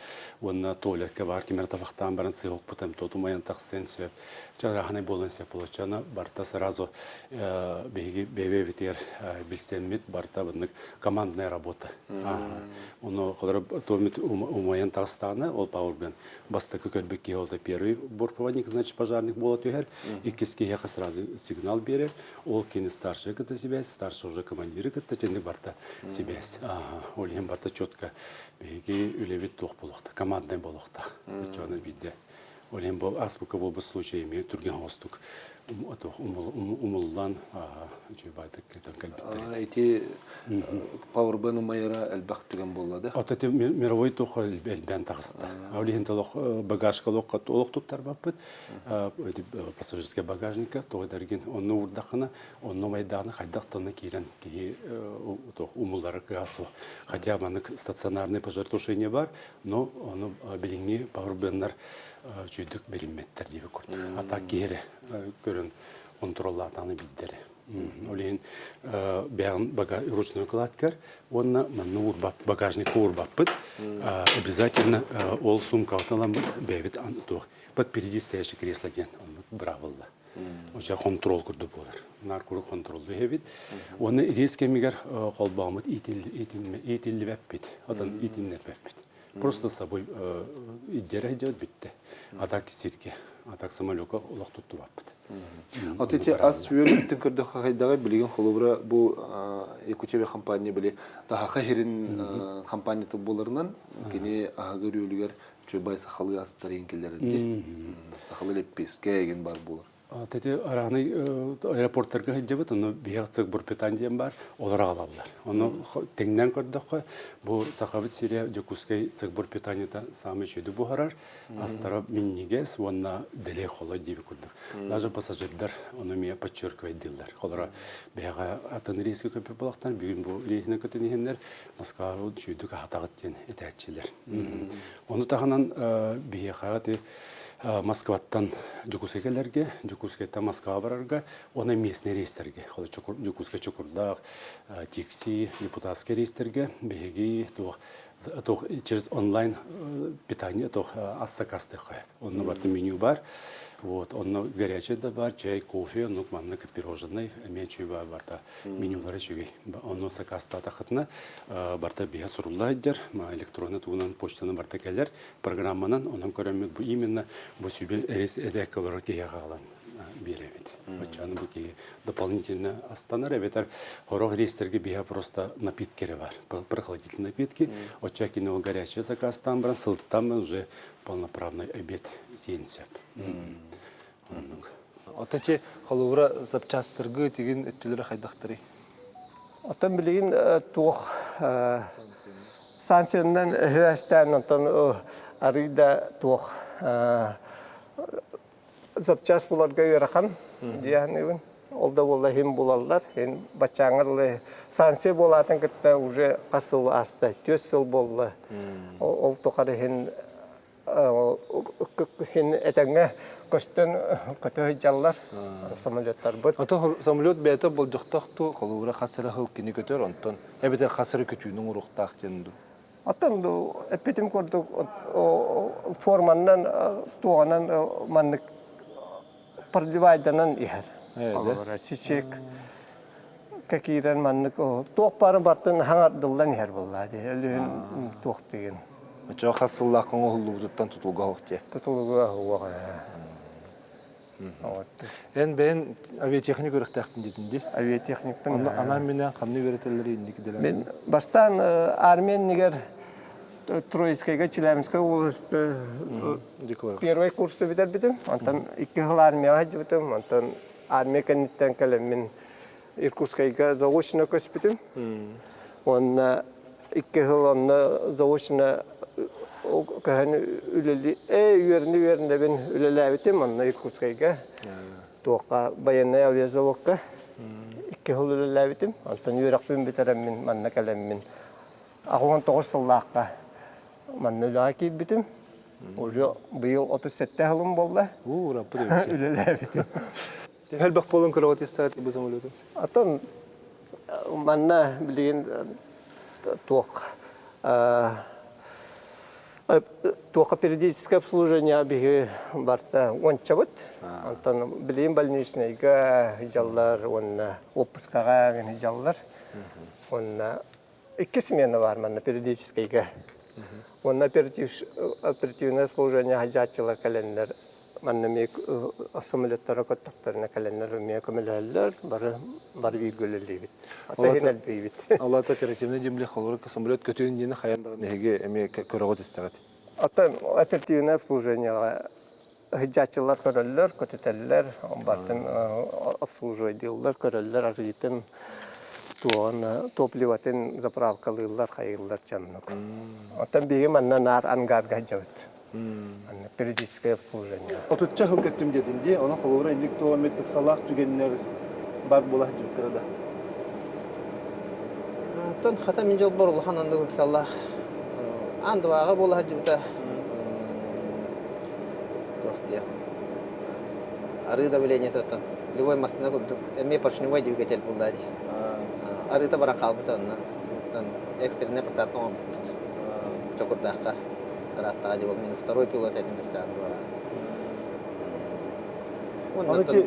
Уонна туалетка бар кимир табахтаан баран сыһокпутам тот умайан тахсыан сөп. Чараханай буолан сөп болочана барта сразу биһиги бэйбэбитигэр билсэммит барта быннык командная работа. Ону холоро туомит умайан тахстаана ол powerbank бастакы көрбүт киһи ол первый бортпроводник, значит, пожарник буола түһэр. Иккис киһиэхэ сразу сигнал биэрэр. Ол кини старший кытта сибээс, старший уже командиры кытта тенник барта сибээс. Ол иһин барта четко биһиги үлэбит туох буолуохта, командный буолуохта. Оччоҕуна биирдэ ол иһин бу ааспыкка буолбут случай эмиэ түргэн оҕустук умуллан үчүгэй баайдык көтөн кэлбиттэр. Ити пауэрбэн умайара элбэх түгэн буолла да? Ото мировой туох элбээн таҕыста. Ол иһин толох багажка олох туттарбаппыт. Пассажирскай багажникка тоҕо дэргин онно уурдаххына, онно умайдаҕына хайдах тонна киирэн киһи умуллара кыаҕа суох. Хотя маннык стационарный пожаротушение бар, но ону билиҥҥи пауэрбэннар үчүгдүк бэриммэттэр диэби курдук. А так киһи эрэ көрөн контроллаатаҕына биирдэрэ. Ол иһин бэйэҕин ручной кладкар уонна манна уурбап багажникка уурбаппыт. Обязательно ол сумкабытын ыламмыт бэйэбит туох под впереди стоящий кресло диэн оннук быраабылла. Оча контрол курдук буолар. Наар куруук контроллуу иһэбит. Уонна рейс кэмигэр холбооммут иитиллибэппит. Отон иитиннэрбэппит. Просто с собой иддэрэ сылдьабыт бүттэ. А так сиргэ, а так самолекка олох туттубаппыт. От ити ас-үөл өттүн көрдөххө хайдаҕый билигин холобура бу Якутия компания били таһаха иһирин компанията буоларынан кини аһыгар үөлүгэр чуйбай сахалыы астар киллэрэр дии. Сахалыы лэппиэскэ эгин бар буолар. Тэти араанай аэропорттарга сылдьабыт, ону биһиэх Цыкбурпитан диэн бар, олор аҕалаллар. Ону тэҥнээн көрдөххө, бу Сахабыт сирэ Дьокуускай Цыкбурпитанията саамай үчүгэй буһарар, астара минньигэс уонна дэлэй холой диэбит курдук. Даже пассажирдар ону эмиэ подчеркивайдыыллар. Холоро биһиэхэ атын рейскэ көппүт буолахтан бүгүн бу рейсинэн көтөн иһэннэр Москваҕа үчүгэйдик аһатаҕыт диэн этээччилэр. Ону таһынан биһиэхэҕэ ти Москваттан Дьокуускай кэлэргэ, Дьокуускайтан Москваҕа барарга, уонна местный рейстэргэ, Дьокуускай Чокурдаах, Тикси, депутатскай рейстэргэ биһиги туох туох через онлайн питание туох ас сакаастыахха Онно барыта меню бар. Вот, онно горячий да бар, чай, кофе, оннук маннык пирожный, эмиэ чүй бар барта менюлара үчүгэй. Онно сакаастаатаххытына барта биһэ сурулла сылдьар, электронный тугунан почтаны барта кэлэр программанан, онон көрөммүт бу именно бу сүбэ эрис эрэккэ олорор киһиэхэ аҕалан биэрэбит. Оччону бу киһи дополнительно астанар, эбэтэр хорох рейстерге биһэ просто напитки эрэ бар, прохладительные напитки. Оччо кини ол горячий заказтаан баран сылыттан уже полноправный обед сиэн сөп. Оннук. Оттон чи холобура запчастаргы тигин өттүлэрэ хайдахтарый? Оттон билигин туох санкциянан өһүөстээн онтон арыый да туох запчас буларга ыарахан диэханыбын. Ол да буолла иһин булаллар. Иһин баччааҥҥа дылы санкция буолаатын кытта уже хас сыл ааста, түөрт сыл буолла. Ол тухары иһин иһин этэҥҥэ көстөн көтө сылдьаллар самолеттарбыт. Ото самолет бэйэтэ болдьохтоох ту холобура хас эрэ сыл кини көтөр, онтон эбэтэр хас эрэ көтүүнү оҥоруохтаах диэн дуу. Оттон эппитим курдук форманнан туоҕанан маннык проливайданан иһэр. Холобура, чичик киирэн маннык туох баарын бартын хаҥардыллан иһэр буоллаа дии. Өлүһүн туох деген. Оччоҕо хас сыллаах оҥоһуллубутуттан тутулуга суох дии. Тутулуга суох. Эн бэйэн авиатехник үөрэхтээхпин диэтин дии. Авиатехниктан. Онно анаан минээн ханна үөрэтэллэрий инники дэлэн? Мин бастаан армия иннигэр Троицкайга Челябинскай область первый курсу бүтэрбитим. Онтон икки сыл армияҕа сылдьыбытым. Онтон армия кэнниттэн кэлэммин Иркутскайга заочно көспүтүм. Уонна икки сыл онно заочно көһөн үлэли э үөрэнэ үөрэнэбин үлэлээбитим онно Иркутскайга туохха военнай авиазаводка икки сыл үлэлээбитим. Онтон үөрэхпин бүтэрэммин манна кэлэммин 69 сыллаахха манна үлэҕэ киирбитим. Уже быйыл 37 сылым буолла. Уу, ураппыт эбит. Үлэлээбитим. Элбэх буолан көрөҕүт истэҕит бу самолету? Оттон манна билигин туох туохха периодическое обслуживание биһи барта уончабыт. Онтон билигин больничныйга дьаллар уонна отпускаҕа дьаллар. Уонна икки смена бар манна периодическайга. Уонна оперативное служение хадьааччылар кэлэннэр манна эмиэ самолеттара көттөхтөрүнэ кэлэннэр эмиэ көмөлөһөллөр, бары бары бииргэ үлэлиибит. Ата иһин элбиибит. Алата оперативный демле холорук самолет көтүөн диэни хайан даҕаны эһиги эмиэ көрөҕүт истэҕит. Оттон оперативное обслуживениеҕа сылдьааччылар көрөллөр, көтүтэллэр, бартын обслуживайдыыллар, көрөллөр, арыытын, туоҕун, топливотын заправкалыыллар, хайыыллар чаннык. Оттон биһиги манна наар ангарга сылдьабыт. Манна периодическое обслуживание. Отучча сыл көттүм диэтин дии, ону холобура инник туох эмит ыксалаах түгэннэр бар буола сылдьыбыттара да. Оттон хата мин дьолбор улахан оннук ыксаллаах аан дыбааҕа буола сылдьыбыта туох диэх арыы давлениетыттан любой массыына курдук эмиэ поршневой двигатель булла дии арыыта баран хаалбыта онно оттон экстренная посадка оҥорбуппут Чокурдаахха ырааттаҕа дии мин второй пилот этим өссө Аны ти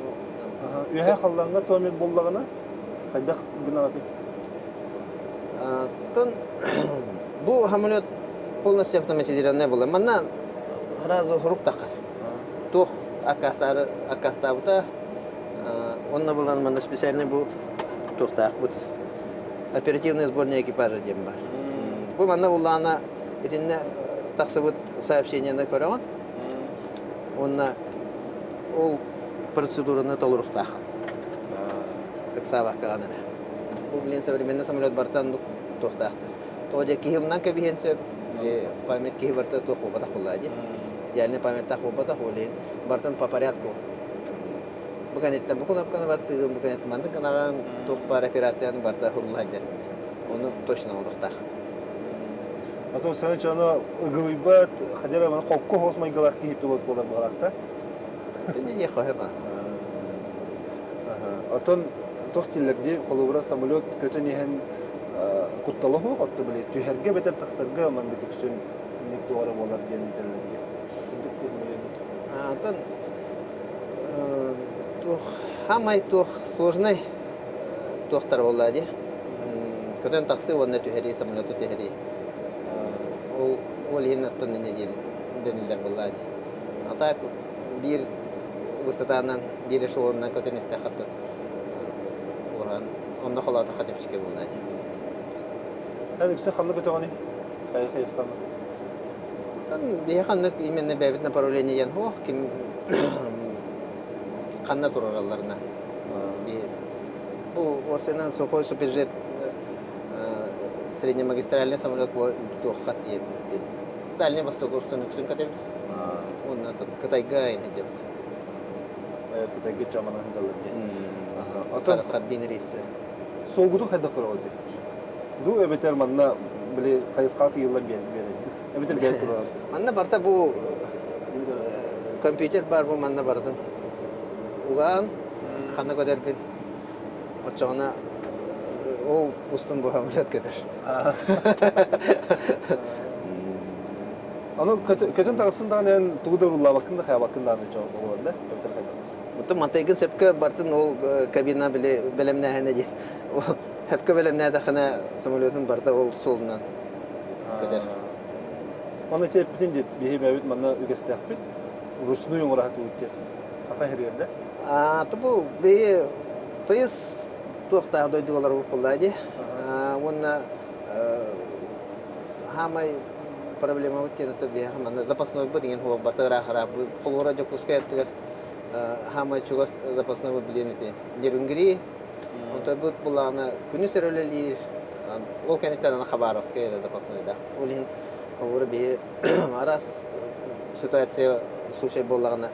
үөһэ халлааҥҥа туомит буоллаҕына хайдах гынаҕытый? Оттон бу самолет полностью автоматизированный буолла. Манна сразу хорук таххар. Туох аккаастаабыта онно булан манна специальный бу туохтаахпыт оперативный сборник экипажа диэн бар. Бу манна буллаана итиннэ тахсыбыт сообщениены көрөҕүн. Уонна ол процедураны толоруохтааххын. Ыксаабаккаҕын эрэ. Бу блин современный самолет бартан туохтаахтар. Тоҕо дьэ киһи умнан кэбиһиэн сөп. Память киһи барыта туох буолбатах буоллаа дии. Идеальный памяттаах буолбатах ол иһин бартын по порядку. Бу кэнниттэн бу кнопканы баттыгын, бу кэнниттэн маннык гынаҕын, туох баар операцияны барыта хурулла сылдьарында. Ону точно оҥоруохтаах. А то сен аны ыгылыйбат, хотя бы холку хос майгылаах киһи пилот буолар баҕалаахта. Не хоһема. Отон туох дииллэр дии, холобура самолет көтөн иһэн куттала суох, отто били түһэргэ бэтэр тахсарга маннык үксүн инник туора буолар диэн этэллэр дии. Отон туох хамай туох сложный туохтар буолла дии. Көтөн тахсыы уонна түһэрии, самолету түһэрии. Ол ол иһин оттон инньэ диэн дэниллэр буолла дии. А так биир высотанан, биир эшелонунан көтөн истэххэ улахан онно холоотоххо чэпчэки буолла дии. Эн үксэ ханна көтөҕүнүй? Хайа хайысханы? Оттон биһи ханнык именно бэйэбит направление диэн суох, ким ханна тураралларына. Бу осынан сухой суперджет среднемагистральный самолет туохха тиийэбит. Дальний Восток устун үксүн көтөбүт. Уонна Кытайга айанныйдыбыт. Кытайга чамана сылдьаллар диэн. Оттон Харбин рейсы. Суолгутун хайдах көрөҕүтүй? Ду эбэтэр манна били хайысхаҕа тыйыллан биэрэбит. Эбэтэр бэйэ турарабыт. Манна барта бу компьютер бар бу манна барытын угаан ханна көтөргүн оччоҕуна ол устун бу самолет көтөр. Аны көтөн таҕыстын даҕаны эн тугу да урууллаабаккын да хайаабаккын даҕаны олор да эбэтэр хайдах. Оттон мантайгын сөпкө бартын ол кабина били бэлэмнээһинэ диэн сөпкө бэлэмнээтэххинэ самолетун барыта ол суолунан көтөр. Аны эппитин диэт биһи бэйэбит манна үгэстээхпит вручную оҥоро сатыыбыт диэн. Саха сиригэр да? Бу биһи тыйыс туохтаах дойдугалар буолла дии. Уонна хаамай проблемабыт диэн это биһиэхэ манна запасной деген хуох барта ыраах холуора Дьокуускай аттыгар хаамай чугас запасной билиэн ити Нерюнгри онто бут булаана күнүс эрэ үлэлиир ол кэнниттэн аны Хабаровскай эрэ запаснойдаах ол иһин холуора биһи араас ситуация случай буоллаҕына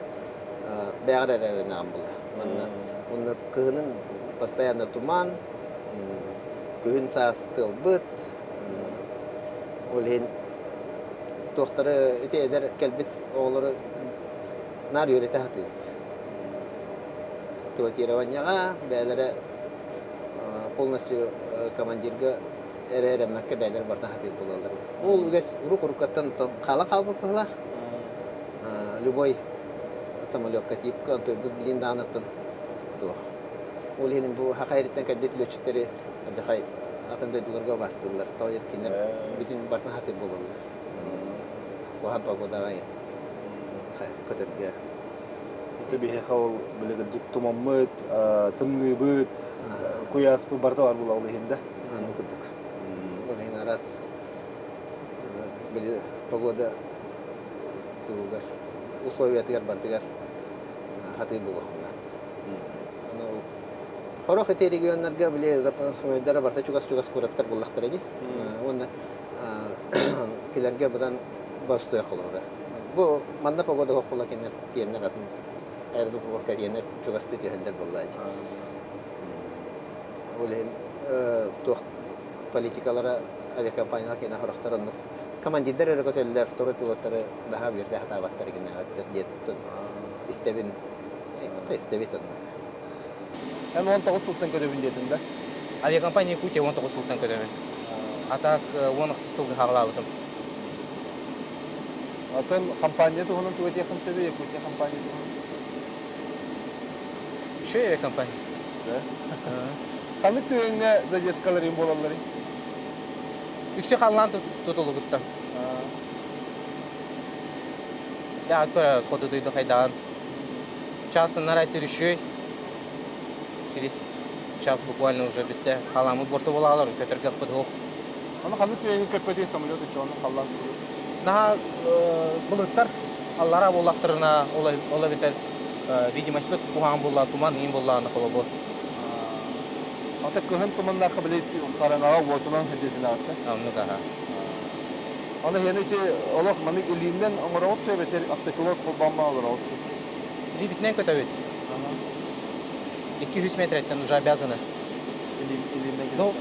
бэҕэр эрэ эрэнэҕин була манна уонна кыһынын постоянно туман күһүн саас тыалбыт ол иһин туохтары ити эдэр кэлбит оҕолору наар үөрэтэ сатыыбыт пилотированияҕа бэйэлэрэ полностью командирга эрэ эрэммэккэ бэйэлэрэ барыта сатыыр буолаллар ол үгэс урук уруккаттан хаалан хаалбыт быһыылаах любой самолекка типка онтуйбут билин даҕаныттан туох ол иһин бу саха ириттэн кэлбит летчиктэри дьахай атын дойдуларга бастыыллар тоҕо диэн кинилэр бүтүн барытын сатыыр буолаллар куһаҕан погодаҕа көтөргө Ити биһиэхэ ол били кырдьык тумаммыт, тымныыбыт, куйааспыт барыта бар буолла ол иһин да. Аны курдук. Ол иһин араас били погода туһугар, условиятыгар барытыгар хатыы буолуоххуна. Аны ол хорох ити регионнарга били запаснойдара барыта чугас-чугас куораттар буоллахтара дии. Уонна кинилэргэ быдан боростуой холобура. Бу манна погода суох буола кинилэр тиэннэр атын аэропорка тиэннэр чугастыы түһэллэр буолла дии. Ол иһин туох политикалара авиакомпаниялар киэнэ сорохтор оннук командирдар эрэ көтөллөр, второй пилоттары наһаа үөрдэ сатаабаттар гинээбэттэр диэн истэбин истэбит оннук. Эн 19 сылтан көрөбүн диэтин да? Авиакомпания Якутия 19 сылтан көрөбүн. А так 16 сылга хаалаабытым. Атын компания туһунан тугу этиэххин сөбүй, Якутия компания туһунан? Үчүгэй авиакомпания. Да? Ханнык түгэҥҥэ задержкалар буолалларый? Үксэ халлаан тутулугуттан. Я хоту дойду хайдаан. Час нарай үчүгэй. Через час буквально уже бүттэ. Халаммыт борто буолалар, көтөргөппүт суох. Аны ханнык түгэҥҥэ көппөтүй самолет үчүгэй халлаан Наһаа былыттар аллара буоллахтарына, ол эбэтэр видимость куһаҕан буолла, туман иин буоллаҕына холобур. Ата кыһын туманнаахха били хараҥаҕа уотунан сылдьытынаатта. Оннук аха. Аны хени чи олох маннык илииннэн оҥороҕут дуо эбэтэр автопилот холбоон олороҕут дуо? Илиибитинэн көтөбүт. 200 метреттен уже обязаны. Илииннэн Ну,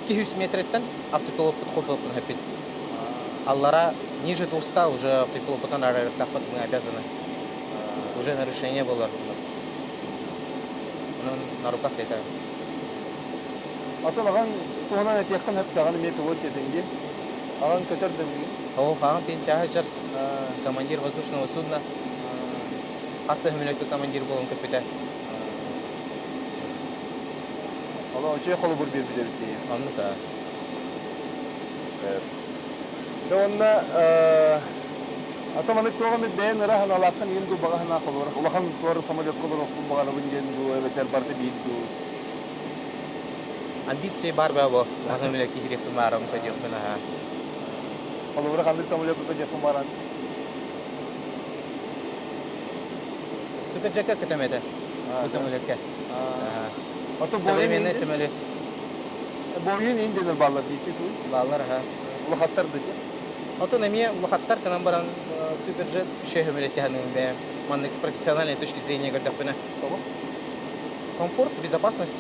200 метреттен автопилотпут холбооппун хэппит. Аллара ниже 200 уже автопилотпутан арарыктахпыт мы обязаны. Уже нарушение было. Ну, на руках летаю. Атын аҕаҥ туһунан этиэххин сөп даҕаны эмиэ пилот диэтиҥ дии. Аҕаҥ көтөр да билигин? О, аҕам пенсияҕа сылдьар командир воздушного судна. Хас да сөмөлүөккэ командир буолан көппүтэ. Ону үчүгэй холобур биэрбит эбит дии. Оннук аа. Дьэ уонна ата маннык туох эмит бэйэҥ ыра санаалааххын иин дуу баҕа санаа холобура улахан туора самолетка олоруохпун баҕарабын диэн дуу эбэтэр барыта биир дуу Амбиции бар баа Улахан самолетка киириэхпин баарым көтүөхпүн аhaa. Холобура ханнык самолетка көтүөхпүн бааран? Суперджекка көтөм этэ. Бу самолетка. Современный самолет. Боин индилер баллар дии туй? Баллар аха. Улахаттар да дии? Отон эмиэ улахаттар кынан баран суперджет үчүгэй самолетте ханыым бэйэм. Маннык с профессиональной точки зрения көрдөхпүнэ. Тоҕо? Комфорт, безопасность.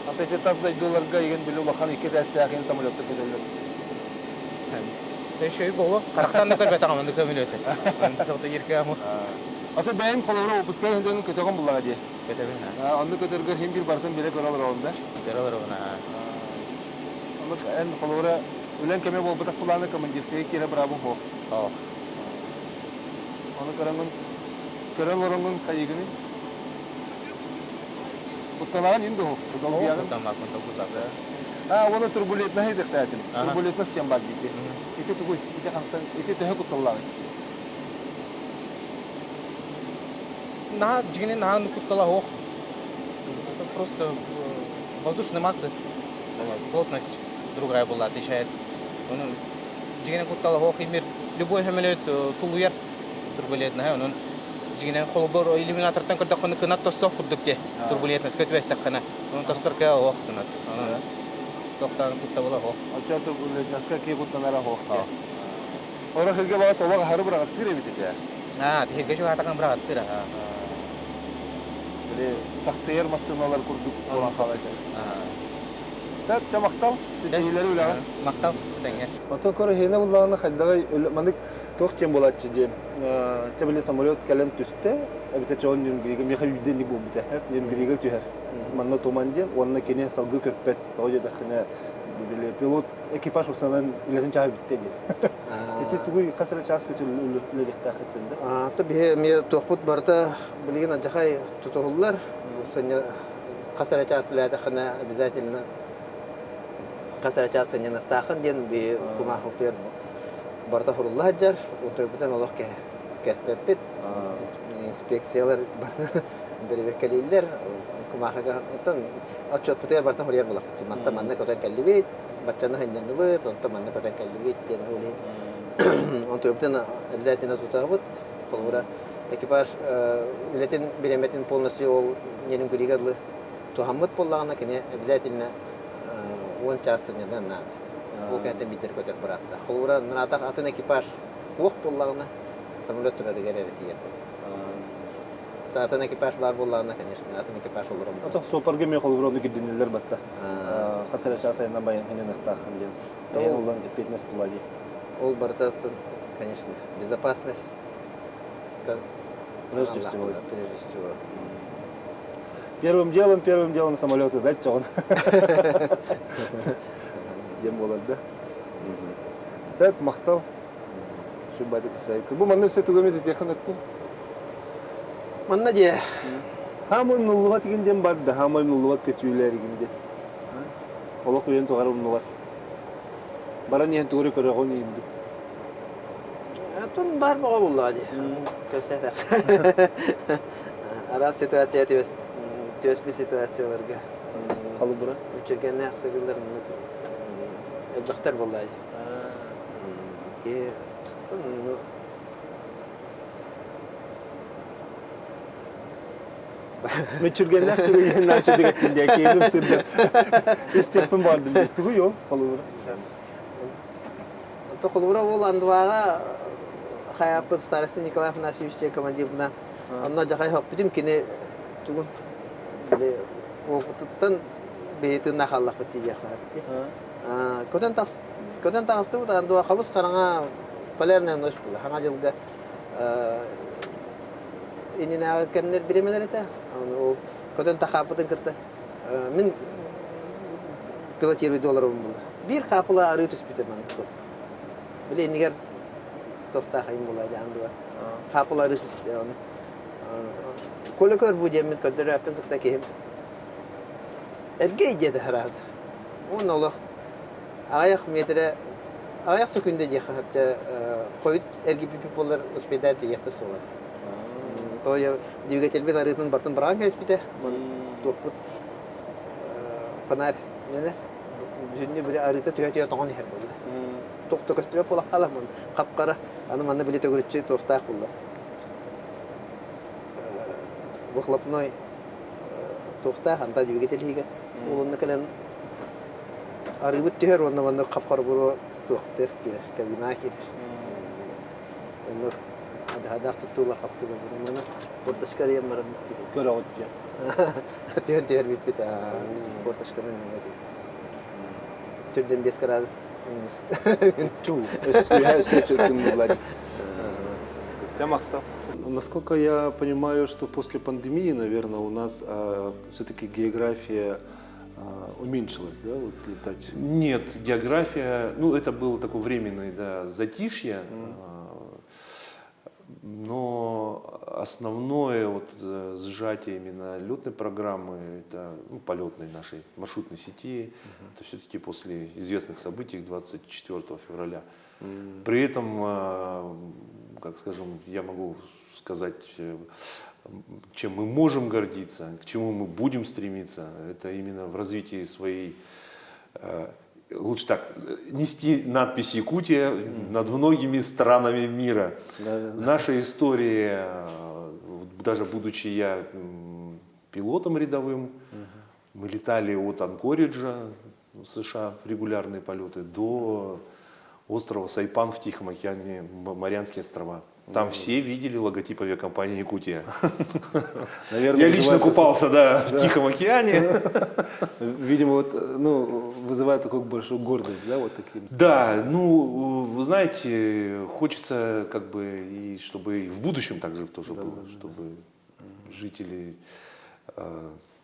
Ата ити тас дойдуларга игин били улахан икки этээстээх иһин самолетта көтөллөр. Өшөй болу. Харахтан да көрбөтөҕүм оннук көмүлүөтү. Тоҕо еркеамы. Ата бэйэм холобура выпускай хендөнүн көтөҕүн буллаҕа дии. Көтөбүн. Онну көтөргөр хин бир барытын билэ көрө олороҕун да? Көрө олоробун аа. Оннук эн холобура үлэн кэмэ буолбатах планы командирскайга киирэ быраабын суох. Суох. Ону көрөҥҥүн көрө олороҥҥун хайыгыный? Кутталаҕын ин дуһу? Долгуйаҕын? Куттаммаппын, долгуйбаппын. А, уонна турбулентность диэхтээтим. Турбулентность диэн баар диити. Ити тугуй? Ити хантан? Ити төһө кутталлааҕый? Наһаа дьиҥинэн наһаа куттала суох. Это просто воздушная масса, плотность другая была, отличается. Онон дьиҥинэн куттала суох имир любой самолет тулуйар турбулентноһа. Онон дьиҥинэн холобур иллюминатортан көрдөххүнэ кынат тостох курдук дии турбулентноска түбэстэххинэ. Онон тостор кыа суох кынат. Онон тохтоон куттабыла суох. Оччо турбулентноска киһи куттанара суох дии. Ора хырга баҕас олох аһары быраҕаттыыр эбит этэ. Аа, тиһиргэ чугаһаатаҕын быраҕаттыыр аһа. Били сахсыйар массыыналар курдук буолан хаалар этэ. Сөп, чэ махтал. Ситиһиилэри үлэҕин. Махтал, тэҥҥэ. Оттон көрө хиэнэ буллаҕына хайдаҕай маннык туох диэн буолааччы диэн чэ били самолет кэлэн түстэ эбэтэр чэ он Нюрнберга миэхэ үүдэ инник буолбута Нюрнберга түһэр манна туман диэн уонна кини салгыы көппөт тоҕо диэтэххинэ били пилот экипаж ыксанан үлэтин чааһа бүттэ диэн. Ити тугуй хас эрэ чаас үлэлиэхтээххиттэн да? То биһи эмиэ туохпут барыта билигин алдьархай тутуһуллар. Сынньа хас эрэ чаас үлэлээтэххинэ обязательно хас эрэ чаас сынньаныахтааххын диэн би кумаахыбытыгар барыта сурулла сылдьар. Утуйбутун олох кэспэппит. Инспекциялар бэрэбиэркэлииллэр. Кумаахыга отчуотпутугар барытын суруйар буолахпыт. Мантан манна көтөн кэллибит, баччаны сынньанныбыт, онтон манна көтөн кэллибит диэн ол иһин онтуйбутун обязательно тутаабыт. Холобура, экипаж үлэтин бириэмэтин полностью ол ньириҥкүлүгэр дылы туһаммыт буоллаҕына, кини обязательно 10 чаас сынньаныан наада. Ол кэнниттэн биирдэр көтөр бырааптаах. Холобура, наатах атын экипаж суох буоллаҕына, самолет турарыгар эрэ тиийэр буолар. Атын экипаж баар буоллаҕына, конечно, атын экипаж олорон. Ото суоппарга эмиэ холобура ону кирдинэллэр батта. Хас эрэ чаас айаннан байан ханьаныахтааххын диэн. Тэйэн улан эппиэтинэс була дии. Ол барыта, конечно, безопасность прежде всего. Прежде всего. Первым делом самолеты дать чоҕун. Диэн буолар да. Сөп, махтал. Шуббаты кысайык. Бу манна өссө тугу эмит этиэххин өптүн? Манна дии. Хаамай умнуллубат игин диэн бар да, хаамай умнуллубат көтүүлэр игин диэн. Олох үйэн тугары умнубат. Баран иһэн тугу эрэ көрөҕүн иинду. Тун бар боҕо буллаҕа дии. Кэпсээтэх. Араас ситуация түөспүт ситуацияларга. Холобура? Үчүгэннээх сыгылар элбэхтэр буоллаа дии. Ки ну Мүччүргэннээх сырыйын наачы дигаттин диэ кииним сырдым. Истиэхпин баардым дии. Тугу йол холобура? То холобура ол андыбаҕа хайааппыт староста Николай Афанасьевич диэн командирбынан онно дьахай хоппутум кини тугун били опытыттан бэйэтин хааллахпыт диэххэ дии. Көтөн тахс көтөн таҕыстыбыт андыба хабыс хараҥа полярная ночь буолла. Хаҥа дьылга иннинээҕи кэмнэр бириэмэлэр этэ. Ол көтөн тахааппытын кытта мин пилотируйда олоробун буолла. Биир хаапыла арыы түспүтэ маннык туох. Били иннигэр туохтаах айым буолаа дии андыба. Хаапыла арыы түспүтэ оны. Коля көр бу диэммин көрдөрөөппүн кытта киһим эргэй диэтэ сразу. Уонна олох аҕыйах миэтэрэ аҕыйах секунда диэххэ сөптө хойут эргиппиппит буоллар успейдаан тиийиэхпит суоҕа этэ. Тоойо двигательбит арыытын бартын быраҕан кэбиспитэ. Туохпут фонарь нэнэр бүтүннүү били арыыта түһэ-түһэ тоҥон иһэр буолла. Туох да көстүбэт буола хаалар хап-хара аны манна били төгүрүччү туохтаах буолла. Выхлопной туохтаах анда двигатель иһигэр уолунна кэлэн арыыбыт түһэр уонна манна хап-хара буруо туохтар киирэр кабина киирэр. Онно адьаһадаах туттуулар хаптылар маны форточка арыйан баран Көрөҕүт диэн. Түһэн түһэр бүппүт форточканан Түрден 5 градус минус. Насколько я понимаю, что после пандемии, наверное, у нас все-таки география уменьшилась, да, вот летать? Нет, география, ну это было такое временное, да, затишье, но основное вот сжатие именно летной программы, это ну, полетной нашей маршрутной сети, это все-таки после известных событий 24 февраля. При этом, как скажем, я могу сказать, чем мы можем гордиться, к чему мы будем стремиться, это именно в развитии своей, лучше так, нести надпись «Якутия» над многими странами мира. Да, да, Наша история, даже будучи я пилотом рядовым, мы летали от Анкориджа, США, регулярные полеты, до острова Сайпан в Тихом океане, Марианские острова. Там все видели логотип авиакомпании «Якутия». Наверное, Я лично купался, да, в Тихом океане. Видимо, вот, ну, вызывает такую большую гордость, да, вот таким. Да, ну, вы знаете, хочется как бы и чтобы и в будущем также тоже было, чтобы жители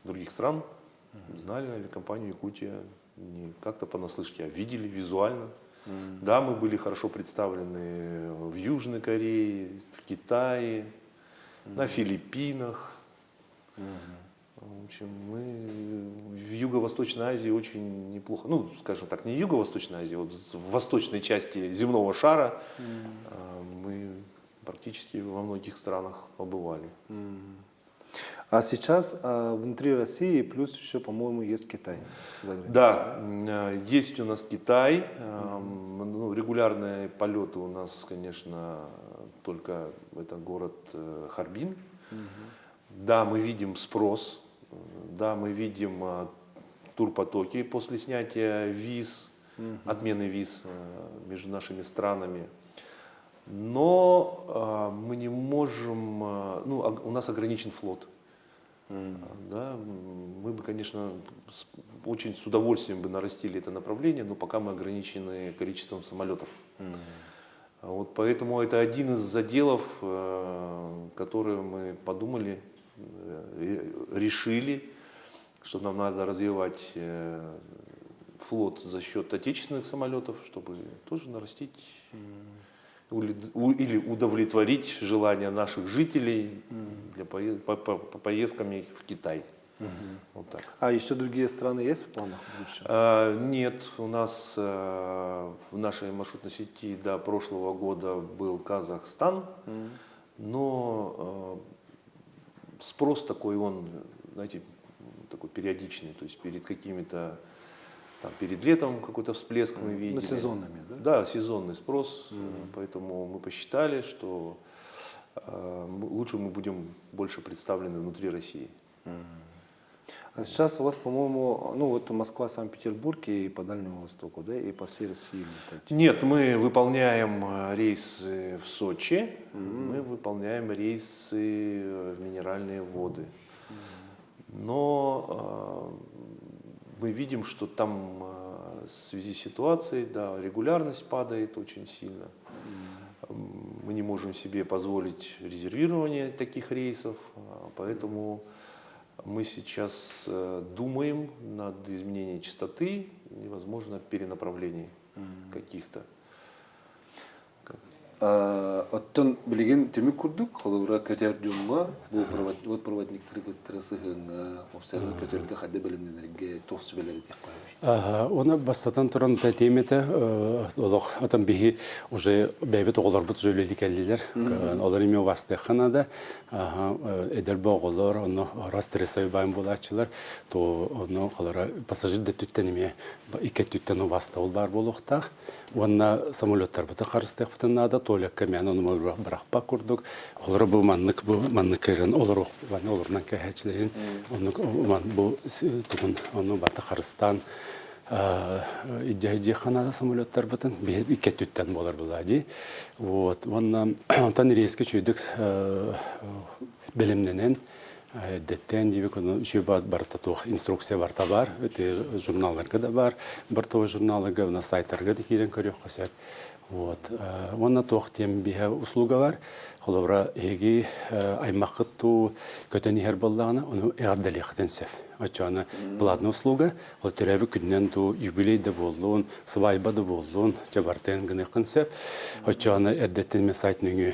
других стран знали авиакомпанию «Якутия» не как-то понаслышке, а видели визуально. Да, мы были хорошо представлены в Южной Корее, в Китае, на Филиппинах. В общем, мы в Юго-Восточной Азии очень неплохо, ну, скажем так, не Юго-Восточной Азии, вот в восточной части земного шара мы практически во многих странах побывали. А сейчас внутри России плюс еще, по-моему, есть Китай. За границей, да, да, есть у нас Китай. Ну, регулярные полеты у нас, конечно, только это город Харбин. Да, мы видим спрос, да, мы видим турпотоки после снятия виз, отмены виз между нашими странами. Но мы не можем, ну, у нас ограничен флот. Да, мы бы, конечно, очень с удовольствием бы нарастили это направление, но пока мы ограничены количеством самолетов. Вот поэтому это один из заделов, которые мы подумали, решили, что нам надо развивать флот за счет отечественных самолетов, чтобы тоже нарастить или удовлетворить желание наших жителей для по поездкам в Китай. Вот так. А еще другие страны есть в планах в будущем? Нет, у нас в нашей маршрутной сети до прошлого года был Казахстан, но спрос такой, он, знаете, такой периодичный, то есть перед какими-то, там, перед летом какой-то всплеск мы видели. Ну, сезонными, да? Да, сезонный спрос, поэтому мы посчитали, что лучше мы будем больше представлены внутри России. А сейчас у вас, по-моему, ну вот Москва, Санкт-Петербург и по Дальнему Востоку, да, и по всей России летаете? Нет, мы выполняем рейсы в Сочи, мы выполняем рейсы в Минеральные воды. Но мы видим, что там в связи с ситуацией, да, регулярность падает очень сильно. Мы не можем себе позволить резервирование таких рейсов, поэтому мы сейчас думаем над изменением частоты и, возможно, перенаправлений каких-то. Оттон билигин түмүк курдук, холобура көтөр дьоҥҥо, бу бортпроводниктары кытта сыһыаҥҥа, уопсайынан көтөргө хайдах бэлэмнэнэргэ туох сүбэлэри этиэх Оны бастатан туран темете олох атан биһи уже бэйбит оҕолорбут үлэлии кэллилэр. Олор эмиэ убаастыахха наада. Эдэр оҕолор, ону раз стрессовый баайын буолааччылар, то ону холора пассажир да түттен эмиэ икки өттүттэн убаастабыл баар буолуохтаах. Уонна самолеттарбытын харыстыахпытын наада, туалекка мээнэ ону бырахпат курдук. Олоро бу маннык бу маннык кэрэн олоруох олорунан кэһээччилэрин оннук бу тугун ону бата харыстаан иддьэһидьиэххэ наада самолеттарбытын икки өттүттэн буолар буолаа дии. Вот уонна онтон рейскэ үчүгэйдик бэлэмнэнэн эрдэттэн диэбик ону үчүгэй барыта туох инструкция барыта баар ити журналларга да баар бортовой журналларга уонна сайтарга да киирэн көрүөххэ сөп. Вот уонна туох диэн биһэ услуга бар холобура эһиги аймаххыт туу көтөн иһэр буоллаҕына ону эҕэрдэлиэххитин сөп. Оччоҕуна платная услуга ол төрөөбүт күнүнэн дуу юбилей да буоллун свадьба да буоллун чэ бартыан гыныаххын сөп. Оччоҕуна эрдэттэн эмиэ сайт нөҥүө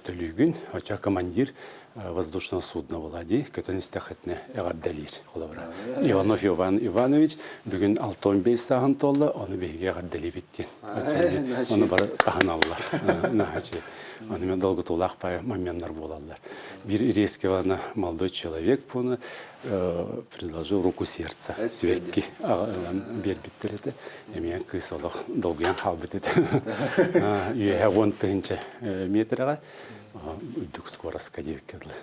төлүүгүн оччо командир воздушного судна буолаа дии көтөн истэххитинэ эҕэрдэлиир холобура Иванов Иван Иванович бүгүн 65 сааһын туолла ону биһиги эҕэрдэлиибит диэн ону бары таһыналлар наһачы ону мен долгутуулаах. баай моменнар буолаллар. Биир рейскэ аны молодой человек буону предложил руку сердца сибэкки ылан биэрбиттэр этэ. Эмиэ кыыс олох долгуйан хаалбыт этэ. Үөһэ 10 000 метрэҕэ үрдүк скоростка диэбиккэ дылы.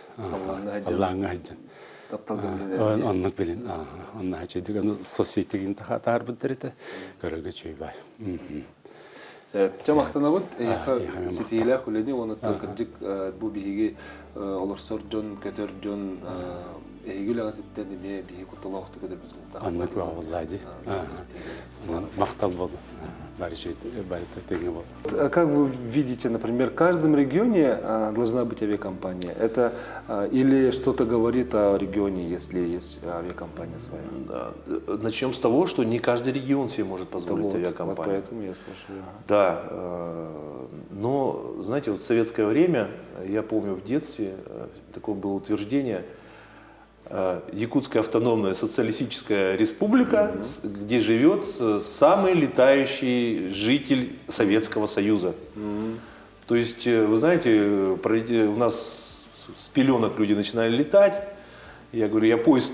Халлааҥҥа сылдьан. Оннук билин онно хачайдык аны соцсетигин таһаарбыттар этэ. Көрөргө үчүгэй баай. Чэ махтанабыт эһиэхэ ситиилээх үлэни уонна кырдьык бу биһиги олорсор дьон, көтөр дьон эһиги үлэҕититтэн эмиэ биһиги кутталаахтык көтөрбүт Оннук буолла дии. Махтал буолла. Бары тэҥҥэ буолла. Как вы видите, например, в каждом регионе должна быть авиакомпания? Это или что-то говорит о регионе, если есть авиакомпания своя? Да. Начнем с того, что не каждый регион себе может позволить вот, авиакомпанию. Вот поэтому я спрашиваю. Да, но, знаете, вот в советское время, я помню в детстве, такое было утверждение: Якутская автономная социалистическая республика, где живет самый летающий житель Советского Союза. То есть, вы знаете, у нас с пеленок люди начинали летать. Я говорю, я поезд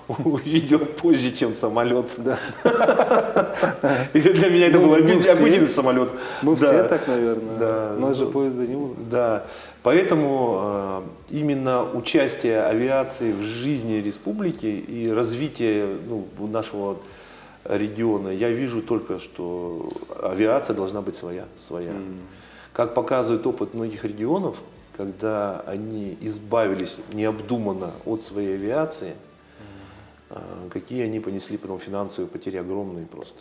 увидел позже, чем самолет. Да. И для меня это Ну, был мы обыденный самолет. Мы Да. все так, наверное. Да. У нас же поезда не было. Да, поэтому именно участие авиации в жизни республики и развитие, ну, нашего региона, я вижу только, что авиация должна быть своя. Своя. Как показывает опыт многих регионов, когда они избавились необдуманно от своей авиации, какие они понесли потом финансовые потери огромные просто.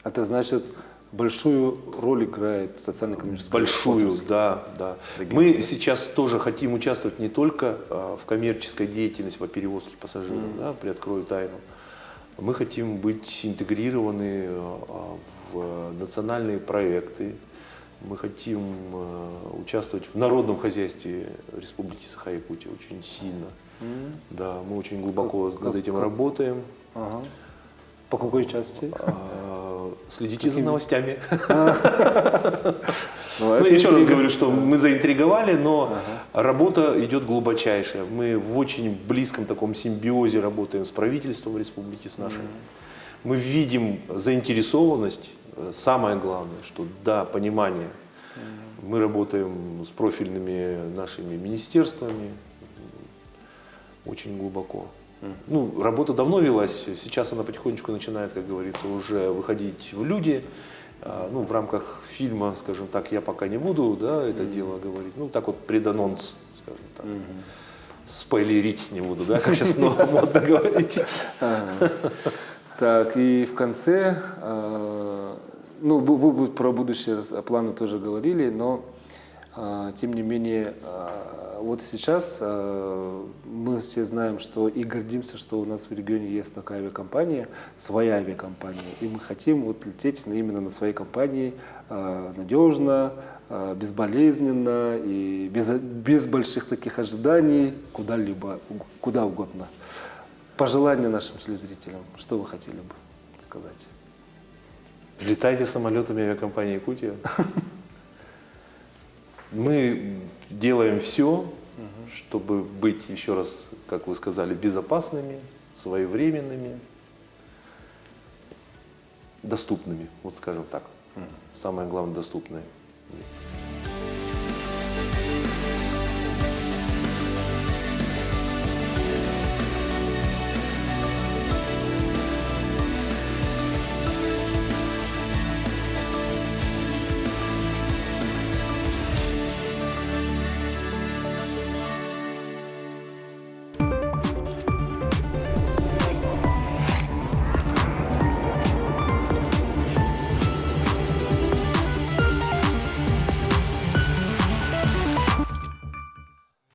Это значит, большую роль играет социально-экономическая Большую, отрасль. да. Регион. Мы сейчас тоже хотим участвовать не только в коммерческой деятельности по перевозке пассажиров, да, приоткрою тайну. Мы хотим быть интегрированы в национальные проекты. Мы хотим участвовать в народном хозяйстве Республики Саха-Якутия очень сильно. Да, мы очень глубоко над этим работаем. Ага. По какой части? Следите за новостями. Ну, Ну, это еще раз интрига. говорю, что мы заинтриговали, но работа идет глубочайшая. Мы в очень близком таком симбиозе работаем с правительством республики, с нашим. Мы видим заинтересованность, самое главное, что да, понимание. Мы работаем с профильными нашими министерствами очень глубоко. Ну, работа давно велась, сейчас она потихонечку начинает, как говорится, уже выходить в люди. Ну, в рамках фильма, скажем так, я пока не буду, да, это дело говорить. Ну, так вот, преданонс, скажем так. Спойлерить не буду, да, как сейчас модно говорить. Так, и в конце, ну, вы про будущие планы тоже говорили, но тем не менее, вот сейчас мы все знаем, что и гордимся, что у нас в регионе есть такая авиакомпания, своя авиакомпания, и мы хотим вот лететь именно на своей компании надежно, безболезненно и без больших таких ожиданий куда-либо, куда угодно. Пожелания нашим телезрителям, что вы хотели бы сказать? Летайте самолетами авиакомпании «Якутия». Мы делаем все, чтобы быть, еще раз, как вы сказали, безопасными, своевременными, доступными, вот скажем так. Самое главное, доступные.